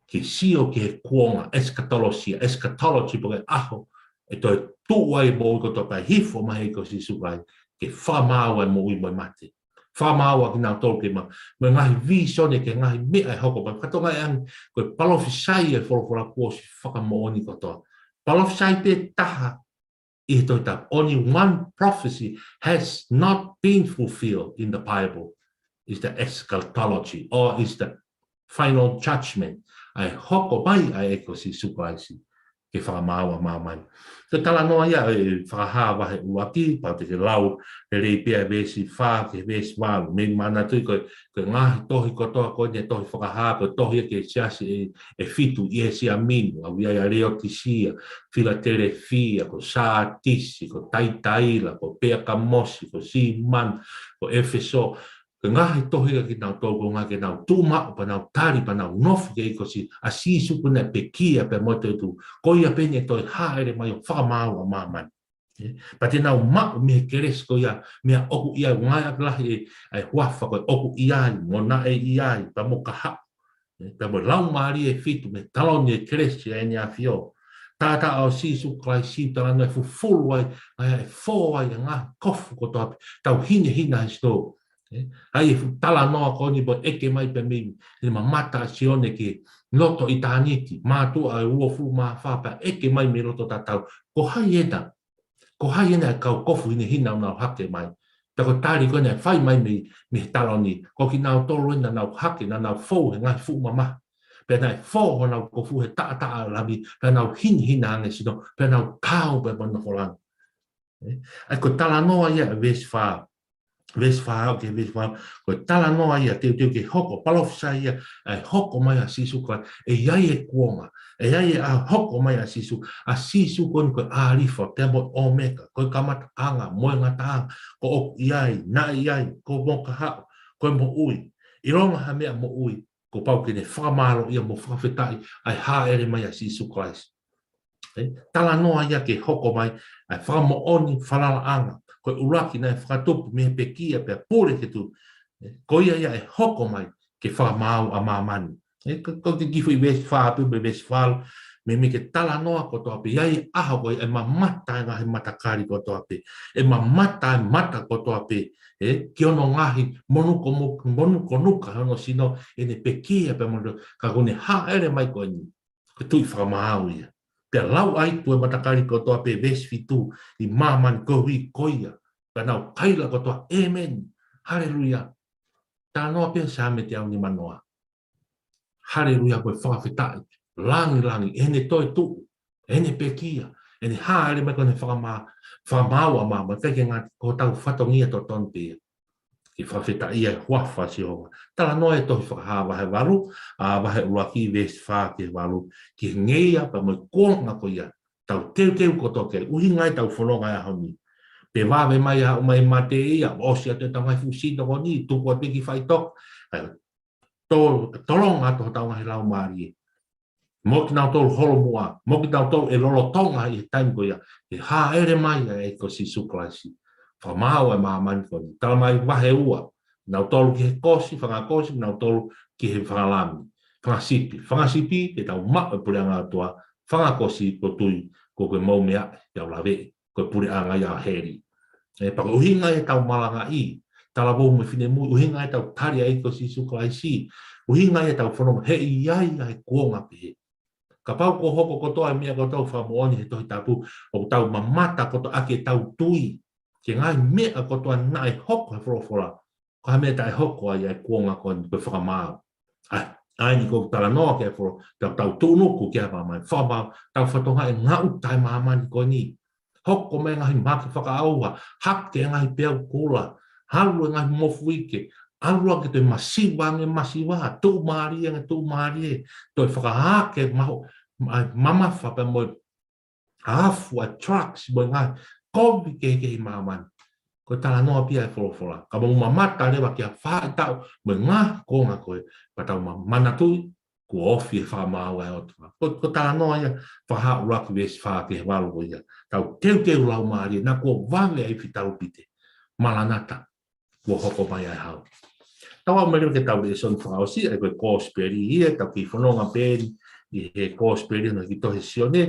ke sio ki he kuonga, esikatolosia, eschatology, pe ko e ʻaho ʻe toe tuʻu ai e moʻui kotoa pē, hifo mai ai ko Sīsū Kalaisi ke fakamaau ʻa e moʻui mo e mate. Fakamaau ʻa kinautolu ke ma-, mo e ngaahi vīsone, ki he ngaahi meʻa ʻe hoko mai. Fakatokangaʻi ange, ko e palōfisai ʻa e folofola kuo ʻosi fakamoʻoni kotoa. Palōfisai pē taha ʻi he Tohi Tapu. Only one prophecy has not been fulfilled in the Bible, is the eschatology, or is the final judgment. ʻA e hoko mai ʻa e ʻEiki ko Sīsū Kalaisi ke fakamaau ʻa māmani. Ko e talanoa ia ʻa e Fakahā vahe ʻuluaki, kapau te ke lau lelei pē ʻa e veesi fā ki he veesi valu. Meimei manatuʻi ko e, ko e ngaahi tohi kotoa ko eni, tohi Fakahā, ko e tohi ia ki he siasi ʻe, ʻe fitu ʻi ʻĒsia Minu, ʻa ia ʻa Leotisia, Filatelefia, ko Sātisi, ko Taitaila, ko Peakamosi, ko Simana, ko ʻEfesō. Ko e ngaahi tohi ia kinautolu ko e ngaahi ke nau tuʻu maʻu pea nau tali pea nau nofo ki he ʻEiki ko Sī-, ʻa Sīsū ko eni naʻe pekia pea mo e toetuʻu. Ko ia pē eni ʻe toe hāʻele mai ʻo fakamaau ʻa māmani. ʻE, pea te nau maʻu mei he kelesi ko ia, meʻa ʻoku ʻi ai, ngaahi ʻaki lahi e, ʻa e huafa ko e ʻoku ʻi ai, mo naʻe ʻi ai, pea mo kahaʻu. ʻE, pea mo e Laumālie ʻe fitu, mei he taloni ʻo e kelesi ʻa ʻEne ʻAfio. Taʻataʻa ʻo Sīsū Kalaisi, talanoa e fufulu ai, ʻa e fō ai, ʻa e ngaahi kofu kotoa pē, tau hinehina he sino. ʻE, ʻa ia e fuʻu talanoa ko eni ʻoku ʻeke mai pē mei he mamata ʻa Sione ki he loto ʻitāniti, mātuʻa ʻe uofulu mā fā pea ʻeke mai mei loto tatau. Ko hai ena? Ko hai ena e kau kofu hinehina ʻoku nau hake mai? Pea ko e tali ko ē naʻe fai mai mei, mei he taloni, ko kinautolu eni naʻa nau hake, naʻa nau fou he ngaahi fuʻu mamahi. Pea naʻe fō honau kofu he taʻataʻa ʻo e Lami, pea nau hinehina ange sino, pea nau taau pē mo e nofo langi. ʻE, ʻa ia ko e talanoa ia ʻa e veesi fā. Veesi fā aʻu ki he veesi fā, ko e talanoa ia teuteu ke hoko, palōfisai ia, ʻa e hoko mai ʻa Sīsū Kalaisi, ʻe ʻi ai e kuonga, ʻe ʻi ai e ʻaho hoko mai ʻa Sīsū, ʻa Sīsū ko eni ko e ʻĀlifa, pea mo e ʻŌmeka, ko e kamataʻanga, mo e ngataʻanga, ko e ʻoku ʻi ai, naʻe ʻi ai, ko e mo kahaʻu, ko e moʻui. ʻIlonga ha meʻa moʻui, kuo pau ke ne fakamālōʻia mo fakafetaʻi ʻa e hāʻele mai ʻa Sīsū Kalaisi. ʻE, talanoa ia ke hoko mai ʻa e fakamoʻoni falalaʻanga, ko e ʻuluaki naʻe fakatupu mei he pekia pea pule ke tuʻu. ʻE, ko ia ia ʻe hoko mai ke fakamaau ʻa māmani. ʻE, ko, ko e kiʻi foʻi veesi fā pē mo e veesi valu, meimei ke talanoa kotoa pē, ʻi ai e ʻaho ko ia ʻe mamata e ngaahi matakali kotoa pē, ʻe mamata e mata kotoa pē, ʻe, ki hono ngaahi monuko mo-, monukonuka hono sino ʻene pekia pea mo, ka kuo ne hāʻele mai ko eni, ko e Tuʻi fakamaau ia. Pea lau ai tuʻu e matakali kotoa pē, veesi fitu, ʻi māmani koeʻuhi ko ia. Pea nau kaila kotoa, ʻĒmeni. Haleluia. Talanoa pē Saame teau nimanoa. Haleluia, ko e fakafetaʻi. Langilangi, ʻene toetuʻu, ʻene pekia, ʻene hāʻele mai ko ʻene fakama-, fakamaau ʻa māmani, ʻikai ke ngata, ko hotau fatongia totonu pē ia. Ke fakafetaʻia e huafa ʻo Sihova. Talanoa e tohi Fakahā vahe valu, ʻa, vahe ʻuluaki veesi fā ki he valu, ki he ngeia pea mo e kuonga ko ia, tau teuteu kotoa ki ai, ʻuhinga ʻetau fononga he ʻaho ni. Pe vave mai ʻa e haʻu mai e mate ia, ʻosi atu ʻetau ngaahi fuʻu sino ko eni, tuku atu ki faʻitoka, ʻa ia, to-, tolonga atu hotau ngaahi laumālie. Mo kinautolu holomuʻa, mo kinautolu ʻe lolotonga ʻi he taimi ko ia, ʻe hāʻele mai ʻa e ʻEiki ko Sīsū Kalaisi. Fakamaau ʻa māmani ko eni. Tala mai vahe ua, kinautolu ki he kosi, fanga kosi, kinautolu ki he fanga lami. Fanga sipi, fanga sipi, ke tau maʻu e puleʻanga ʻo e ʻOtua, fanga kosi, ʻoku ou tui, ko e mou meʻa, te u laveʻi, ko e puleʻanga ia ʻo heli. ʻE, pea ko e ʻuhinga ia ʻetau malangaʻi, talavou mo e finemui, ʻuhinga ia ʻetau tali ʻa e ʻEiki ko Sīsū Kalaisi, ʻuhinga ia ʻetau fononga, he ʻe ʻi ai ʻa e kuonga pehē. Kapau kuo hoko kotoa e meʻa kotoa ʻoku fakamoʻoni he Tohi Tapu, ʻoku tau mamata kotoa ʻaki ʻetau tui ki he ngaahi meʻa kotoa naʻe hoko he folofola, ko e hā e meʻa taʻe hoko ai ʻa e kuonga ko eni ko e fakamaau. ʻAi, ʻa eni ʻoku talanoa ki ai e folo-, tau, tau tuʻunuku ki ai māmani, fakamaau, tau fatongia e ngaahi taʻemāmani ko eni. Hoko mai e ngaahi mahaki fakaʻauha, hake e ngaahi peau kula, ʻalu e ngaahi mofuike, ʻalu ange toe masiva ange masiva, tuʻumālie ange tuʻumālie, toe fakahake maho, ma-, mamafa pea mo e afu ʻa e drugs mo e ngaahi kovi kehekehe ʻi māmani. Ko e talanoa pē ia e folofola. Ka mou mamata leva ki he faʻahitaʻu mo e ngaahi kuonga ko ē, pea tau ma-, manatuʻi, kuo ofi e fakamaau ʻa e ʻOtua. Ko, ko e talanoa ia, fakahā ʻuluaki veesi fā ki he valu ko ia. Tau teuteu laumālie, naʻa kuo vave ʻa e ifi taupite. Malanata, kuo hoko mai ʻa e Hau. Tau aʻu mai leva ki heʻetau lēsoni fakaʻosi, ʻa ia ko e Kosipeli ia, tau kiʻi fononga pē eni ʻi he Kosipeli naʻe tohi ʻe Sione,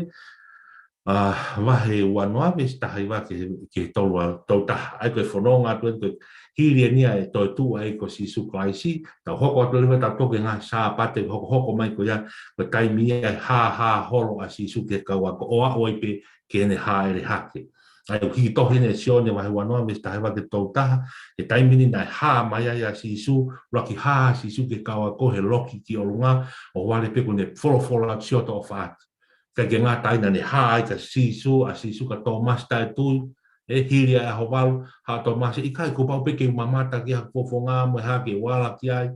ʻa, vahe uanoa, veesi taha hiva ki he, ki he tolu, ʻa, tolu taha. ʻA ia ko e fononga atu eni ko e hili eni ʻa e toetuʻu ʻa e ʻEiki ko Sīsū Kalaisi, tau hoko atu leva ʻo tau toki ngaahi Sāpate, hokohoko mai ko ia, ko e taimi ia ʻe hāhā holo ʻa Sīsū ki he kau ako, ʻo aʻu ai pē ki heʻene hāʻele hake. ʻA ia ʻoku tohi ʻe Sione vahe uanoa, veesi taha hiva ki he tolu taha, he taimi ni naʻe hā mai ai ʻa Sīsū, ʻuluaki hā ʻa Sīsū ki he kau ako he loki ki ʻolunga, ʻo vale pē kuo ne folofola atu, Siʻoto ʻofa atu. ʻIkai ke ngata ai naʻa ne hā ai kia Sīsū, ʻa Sīsū kia Tōmasi taʻetui, ʻe hili ʻa e ʻaho valu, haʻu ʻa Tōmasi, ʻikai kuo pau pē ke u mamata ki he fofonga mo e hā ke u ala ki ai,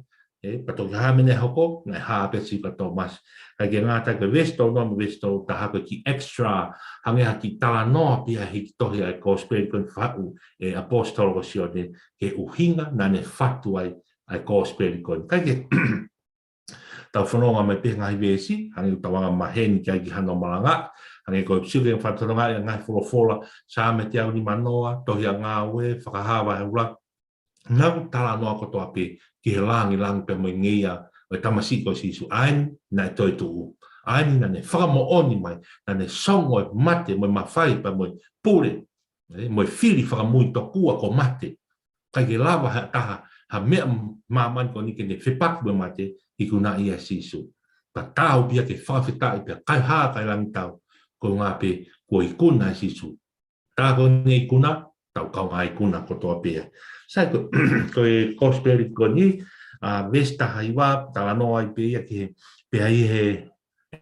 ʻe, pea toki hā e meʻa naʻe hoko, naʻe hā pē ʻa Sīsū kia Tōmasi. ʻIkai ke ngata ai ko e veesi tolu noa mo e veesi tolu taha ko e kiʻi extra, hangē ha kiʻi talanoa pē ia he kiʻi tohi ʻa e Kosipeli ko eni faʻu ʻe he ʻaposetolo ko Sione, ki he ʻuhinga naʻa ne fatu ai ʻa e Kosipeli ko eni. ʻIkai ke tau fononga mai pē he ngaahi veesi, hangē ʻoku tau anga maheni ki ai ki hano malanga, hangē ko e sio ki he fatu fononga ʻi he ngaahi folofola, Saame teau nimanoa, tohi ʻa Ngāue, Fakahā vahe ʻuluaki, naʻa nau talanoa kotoa pē ki he langilangi pea mo e ngeia ʻo e tamasiʻi ko Sīsū. ʻA eni naʻe toetuʻu. ʻA eni naʻa ne fakamoʻoni mai, naʻa ne songo e mate mo e mafai pea mo e pule, ʻe, mo e fili fakamui tokua ko mate. ʻIkai ke lava ha taha, ha meʻa māmani ko eni ke ne fepaki mo e mate, ikunaʻi ʻa Sīsū. Pea taau pē ia ke fakafetaʻi pea kaihā, kae langitau, ko e ʻuhinga pē kuo ikuna ʻa Sīsū. Tā ko eni ikuna, tau kaungā ikuna kotoa pē ia. Sai ko, ko e Kosipeli ko eni, ʻa, veesi taha hiva, talanoa ai pē ia ki he, pea ʻi he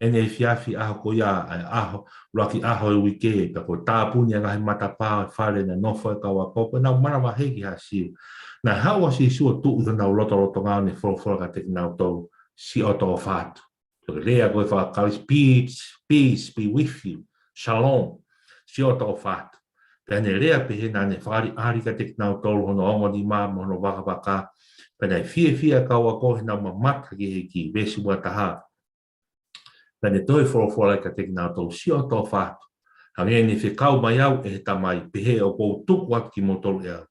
ʻene efiafi ʻaho ko ia, ʻa e ʻaho, ʻuluaki ʻaho e uike, pea kuo tāpuni ʻa e ngaahi matapā ʻo e fale naʻe nofo ai e kau ako, ko ʻenau manavahē ki Haʻa Siu. Naʻe haʻu ʻa Sīsū ʻo tuʻu ʻi honau lotolotonga ʻo ne folofola kiate kinautolu, Siʻoto ʻofa atu. Ko e lea ko ē faka-Kalisi, peace, peace be with you. Shalom. Siʻoto ʻofa atu. Pea ne lea pehē naʻa ne fakaʻaliʻali kiate kinautolu hono ongo nima mo hono vakavaka. Pea naʻe fiefia e kau ako heʻenau mamata ki he ʻEiki, veesi ua taha. Pea ne toe folofola kiate kinautolu, Siʻoto ʻofa atu. Hangē naʻe fekau mai au ʻe he Tamai, pehē ʻoku ou tuku atu kimoutolu ʻe au.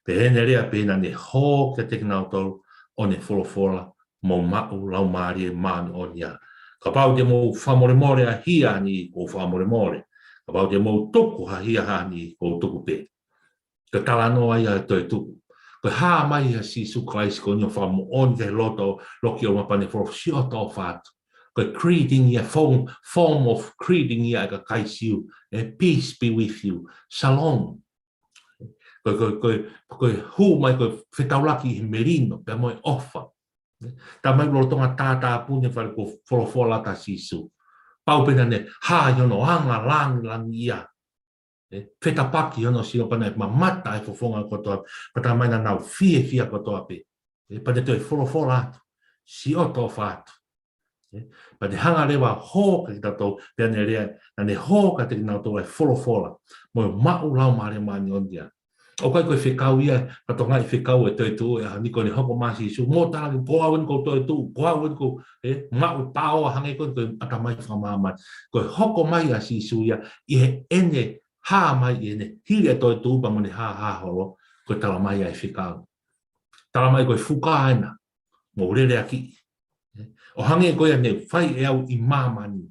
Pea ʻi heʻene lea pehē naʻa ne hō kiate kinautolu, ʻo ne folofola, Mou maʻu Laumālie Māʻoniʻoni ia. Kapau te mou fakamolemole ʻa e hia ʻa e niʻihi, ʻoku ou fakamolemole. Kapau te mou tuku ha hia ʻa e niʻihi, ʻoku ou tuku pē. Ko e talanoa ia ʻo e toetuʻu. Ko e hā mai ʻa Sīsū Kalaisi ko eni ʻo fakamoʻoni ki he loto, loki ʻo mapane folo, Siʻoto ʻofa atu. Ko e greeting ia, form, form of greeting ia ʻa e kakai Siu. ʻE, peace be with you. Shalom. Ko e, ko e, ko e, ko e hū mai, ko e fetaulaki ʻi he melino, pea mo e ʻofa. Talamai lolotonga tātāpuni e fale kuo folofola atu ʻa Sīsū. Pau pē naʻa ne hā ʻi hono anga langilangiʻia. ʻE, fetapaki hono sino pea naʻe mamata e fofonga kotoa, pea talamai naʻa nau fiefia kotoa pē. ʻE, pea ne toe folofola atu, Siʻoto ʻofa atu. ʻE, pea ne hanga leva ʻo hō kiate kinautolu, pea ne lea, naʻa ne hō kiate kinautolu ʻa e folofola, Mou maʻu Laumālie Māʻoniʻoni ia. ʻOku ʻikai ko e fekau ia, ka tokangaʻi fekau e toetuʻu ʻi he ʻaho ni, ko ʻene hoko mai ʻa Sīsū, mo tala ki, ko au eni ʻoku ou toetuʻu, ko au eni ʻoku ou, ʻe, maʻu paoa hangē ko eni ko e ʻatamai fakamāmani. Ko e hoko mai ʻa Sīsū ia, ʻi heʻene hā mai, ʻi heʻene hili e toetuʻu pea mo ʻene hāhā holo, ko e talamai ʻa e fekau. Talamai ko e fuka ena, mou lele ʻaki. ʻO hangē ko ia naʻe fai ʻe au ʻi māmani.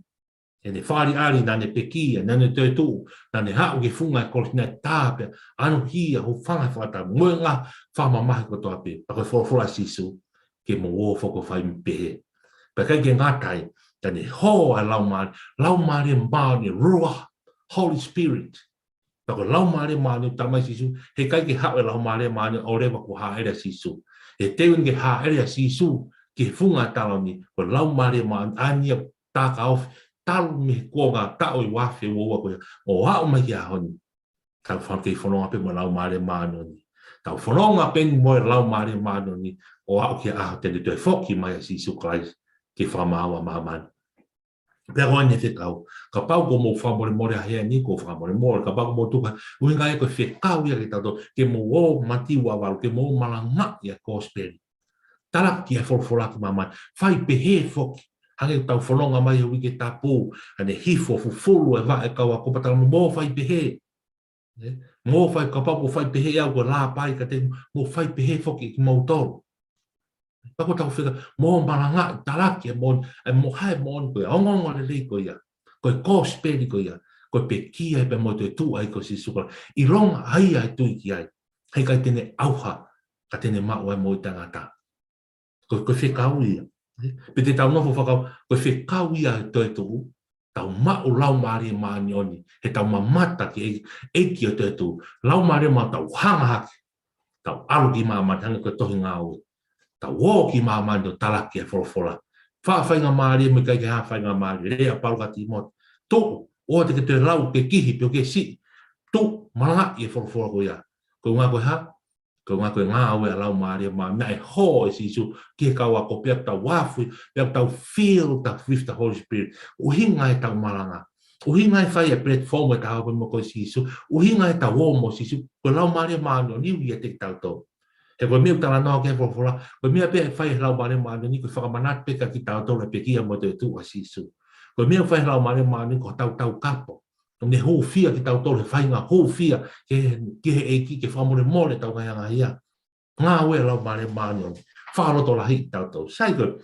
ʻEne fāʻaliʻali, naʻa ne pekia, naʻa ne toetuʻu, naʻa ne haʻu ki he funga e kolosi, naʻe tā pea ʻanuhia, hūfanga he fakatapu, mo e ngaahi fakamamahi kotoa pē. Pea ko e folofola ʻa Sīsū, ke mou ō foki ʻo fai pehē. Pea ʻikai ke ngata ai, ka ne hō ʻa e Laumālie, Laumālie Māʻoniʻoni, Ruach, Holy Spirit. Pea ko e Laumālie Māʻoniʻoni, talamai ʻe Sīsū, heʻikai ke haʻu e Laumālie Māʻoniʻoni ʻo leva kuo hāʻele ʻa Sīsū. He teu eni ke hāʻele ʻa Sīsū ki he funga e taloni, ko e Laumālie Māʻoniʻoni, ʻa ia ʻoku takaofi talu mei he kuonga taʻu ʻe uaafe ua ua ko ia, ʻo aʻu mai ki he ʻaho ni. Tau fai kei fononga pē mo e Laumālie Māʻoniʻoni. Tau fononga pē mo e Laumālie Māʻoniʻoni, ʻo aʻu ki he ʻaho te ne toe foki mai ʻa Sīsū Kalaisi ke fakamaau ʻa māmani. Pea ko eni e fekau, kapau ʻoku mou fakamolemole ʻa e hia ni, ʻoku fakamolemole, kapau ʻoku mou tuku, ʻuhinga ia ko e fekau ia kiate kitautolu, ke mou ō, Mātiu ua valu, ke mou malangaʻi ʻa e kosipeli. Talaki ʻa e folofola ki māmani, fai pehē foki, hangē ko ʻetau fononga mai he uike tapu, ʻa ʻene hifo fufulu e vaʻe kau ako pea talamai, mou fai pehē. Ē? Mou fai, kapau ʻoku fai pehē au ko e lāpai kiate, mou fai pehē foki kimoutolu. Pea ko ʻetau fekau, mou malangaʻi, talaki e moʻoni, ʻa e moʻoni, ʻa e moʻoni ko ia, ongoongolelei ko ia, ko e kosipeli ko ia, ko e pekia pea mo e toetuʻu ʻa e ʻEiki ko Sīsū Kalaisi. ʻIlonga ʻa ia ʻe tui ki ai, heʻikai te ne ʻauha, ka te ne maʻu ʻa e moʻui taʻengata. Ko, ko e fekau ia. Pea te tau nofo fakau, ko e fekau ia ʻa e toetuʻu, tau maʻu Laumālie Māʻoniʻoni, he tau mamata ki he ʻEiki ʻo e toetuʻu. Laumālie Māʻoniʻoni tau hanga hake, tau ʻalu ki māmani hangē ko e tohi Ngāue. Tau ō ki māmani ʻo talaki e folofola. Faʻa faingamālie mo e ʻikai ke ha faingamālie, lea ʻa Paula kia Tīmote. Tuʻu, ʻoua te ke toe lau ke kihi pe ʻoku ke siʻi. Tuʻu, malangaʻi e folofola ko ia. Ko e ʻuhinga ko e hā? Ko e ʻuhinga ko e ngāue ʻa e Laumālie Māʻoniʻoni, naʻe hō ʻe Sīsū ki he kau ako pea tau afu, pea tau fill the, with the Holy Spirit. ʻUhinga ʻetau malanga. ʻUhinga e fai e platform ʻe taha pē mo ko Sīsū. ʻUhinga ʻetau ō mo Sīsū. Ko e Laumālie Māʻoniʻoni ʻoku ʻiate kitautolu. He ko e meʻa ʻoku talanoa ki ai e folofola, ko e meʻa pē ʻe fai ʻe he Laumālie Māʻoniʻoni, ko e fakamanatu pē kia kitautolu e pekia mo e toetuʻu ʻa Sīsū. Ko e meʻa ʻoku fai ʻe he Laumālie Māʻoniʻoni, ko hotau taukapa. ʻO ne hūfia kitautolu he faʻahinga hūfia ki he, ki he ʻEiki, ke fakamolemole ʻetau ngaahi angahia. Ngāue ʻa e Laumālie Māʻoniʻoni. Fakalotolahiʻi kitautolu. Sai ko e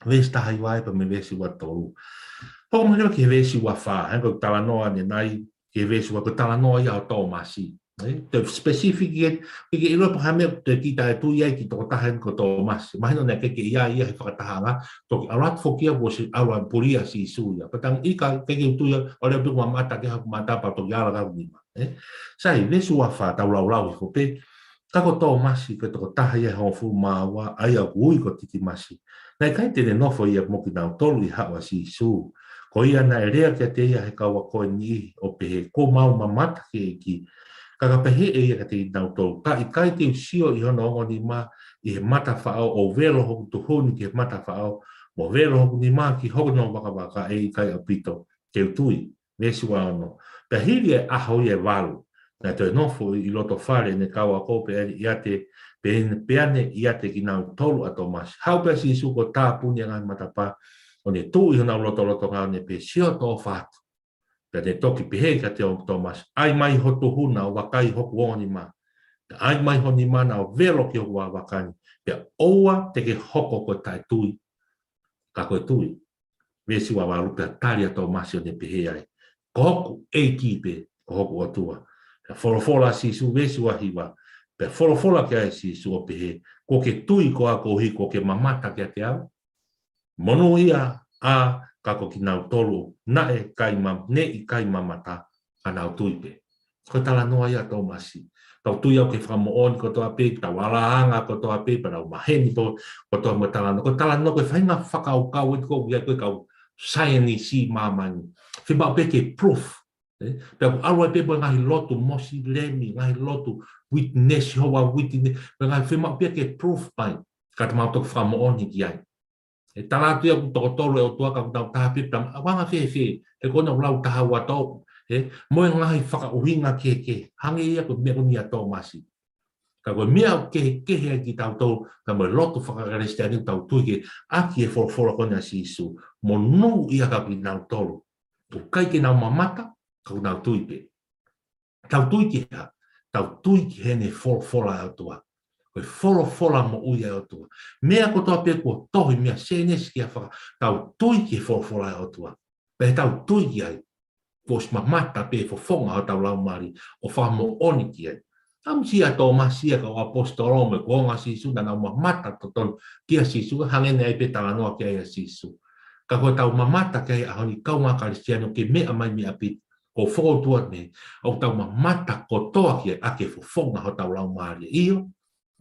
veesi taha hiva pea mo e veesi ua tolu. Hoko mai leva ki he veesi ua fā, he ko e talanoa ʻanenai, ki he veesi ua, ko e talanoa ia ʻo Tōmasi. Ē, te specific ia, ke ke ʻilo pe ko e hā e meʻa ʻoku te kiʻi taʻetui ai ki he tokotaha eni ko Tōmasi. Mahino naʻe ʻikai ke ʻi ai ia he fakatahaʻanga, toki ʻalu atu foki ia kuo ʻosi ʻalu ʻo puli ʻa Sīsū ia. Pea taimi ʻikai ke u tui ia, ʻo lea pē ʻoku mamata ki haʻaku mata pea toki ala ki haʻaku nima. Ē? Sai, veesi ua fā, tau laulau hifo pē. Ka ko Tōmasi ko e tokotaha ia ʻe hongofulu mā ua, ʻa ia ʻoku ui ko Titimasi. Naʻe ʻikai te ne nofo ia mo kinautolu ʻi he haʻu ʻa Sīsū. Ko ia naʻe lea kiate ia ʻe he kau ako ʻe niʻihi ʻo pehē, kuo mau mamata ki he ʻEiki. Ka ka pehē ʻe ia kiate kinautolu, ka ʻikai te u sio ʻi hono ongo nima ʻi he mata faʻao ʻo velo hoku tuhuni ki he mata faʻao, mo velo hoku nima ki hono vakavaka ʻe ʻikai ʻaupito te u tui. Veesi ua ono. Pea hili e ʻaho ia ʻe valu, naʻe toe nofo ʻi loto fale ʻene kau ako pea ne ʻiate, pea, pea ne ʻiate kinautolu ʻa Tōmasi. Haʻu pē ʻa Sīsū kuo tāpuni e ngaahi matapā, ʻo ne tuʻu ʻi honau lotolotonga ʻo ne pehē, sio toʻofa atu. Pea ne toki pehē kiate ia, Tōmasi, ʻai mai ho tuhu na ʻo vakai hoku ongo nima. Pea ʻai mai ho nima na ʻo velo ki hoku vakavaka ni. Pea ʻoua te ke hoko ko e taʻetui, ka ko e tui. Veesi ua valu, pea tali ʻa Tōmasi ʻo ne pehē ai, ko hoku ʻEiki pē, ko hoku ʻOtua. Pea folofola ʻa Sīsū, veesi ua hiva, pea folofola ki ai ʻa Sīsū ʻo pehē, kuo ke tui koā koeʻuhi kuo ke mamata kiate au? Monūʻia ā, ka ko kinautolu naʻe ʻikai ma-, ne ʻikai mamata, ka nau tui pē. Ko e talanoa ia ʻa Tōmasi. Tau tui au ki he fakamoʻoni kotoa pē, tau ʻalaʻanga kotoa pē, pea tau maheni pē kotoa mo e talanoa. Ko e talanoa ko e faʻahinga fakakaukau ʻe toko ia ko e kau saienisi ʻi māmani. Fiemaʻu pē ke proof. Ē? Pea ʻoku ʻalu ai pē mo e ngaahi lotu Mosilemi, ngaahi lotu witness, Jehovah Witness. Pea ngaahi fiemaʻu pē ke proof mai. Ka te mau toki fakamoʻoni ki ai. ʻE tala atu ia ʻoku toko tolu e ʻOtua ka ʻoku tau taha pē, pea ʻoku anga fēfē, he ko ʻenau lau taha ua tolu, ē, mo e ngaahi fakaʻuhinga kehekehe, hangē ia ko e meʻa ko eni ʻa Tōmasi. Ka ko e meʻa ʻoku kehekehe ai kitautolu, ka mo e lotu faka-Kalisitiane ʻoku tau tui ki ai, ʻaki e folofola ko eni ʻa Sīsū, monūʻia ā ka ko kinautolu ʻoku ʻikai ke nau mamata, ka ʻoku nau tui pē. Tau tui ki he hā? Tau tui ki heʻene folofola ʻa e ʻOtua. Ko e folofola moʻui ʻa e ʻOtua. Meʻa kotoa pē kuo tohi mei Sēnesi ki he Faka-, tau tui ki he folofola ʻa e ʻOtua. Pea ʻi heʻetau tui ki ai, kuo ʻosi mamata pē fofonga hotau laumālie ʻo fakamoʻoni ki ai. Amusia Tōmasi ia kau ʻaposetolo mo e kuonga ʻo Sīsū naʻa nau mamata totonu kia Sīsū, hangē naʻe ʻi ai pē talanoa ki ai ʻa Sīsū. Ka ko ʻetau mamata ki ai ʻaho ni kaungā Kalisitiane ʻoku ke meʻa mai mei ʻapi, ko fōtua me, ʻoku tau mamata kotoa ki ai ʻaki e fofonga hotau laumālie. ʻIo,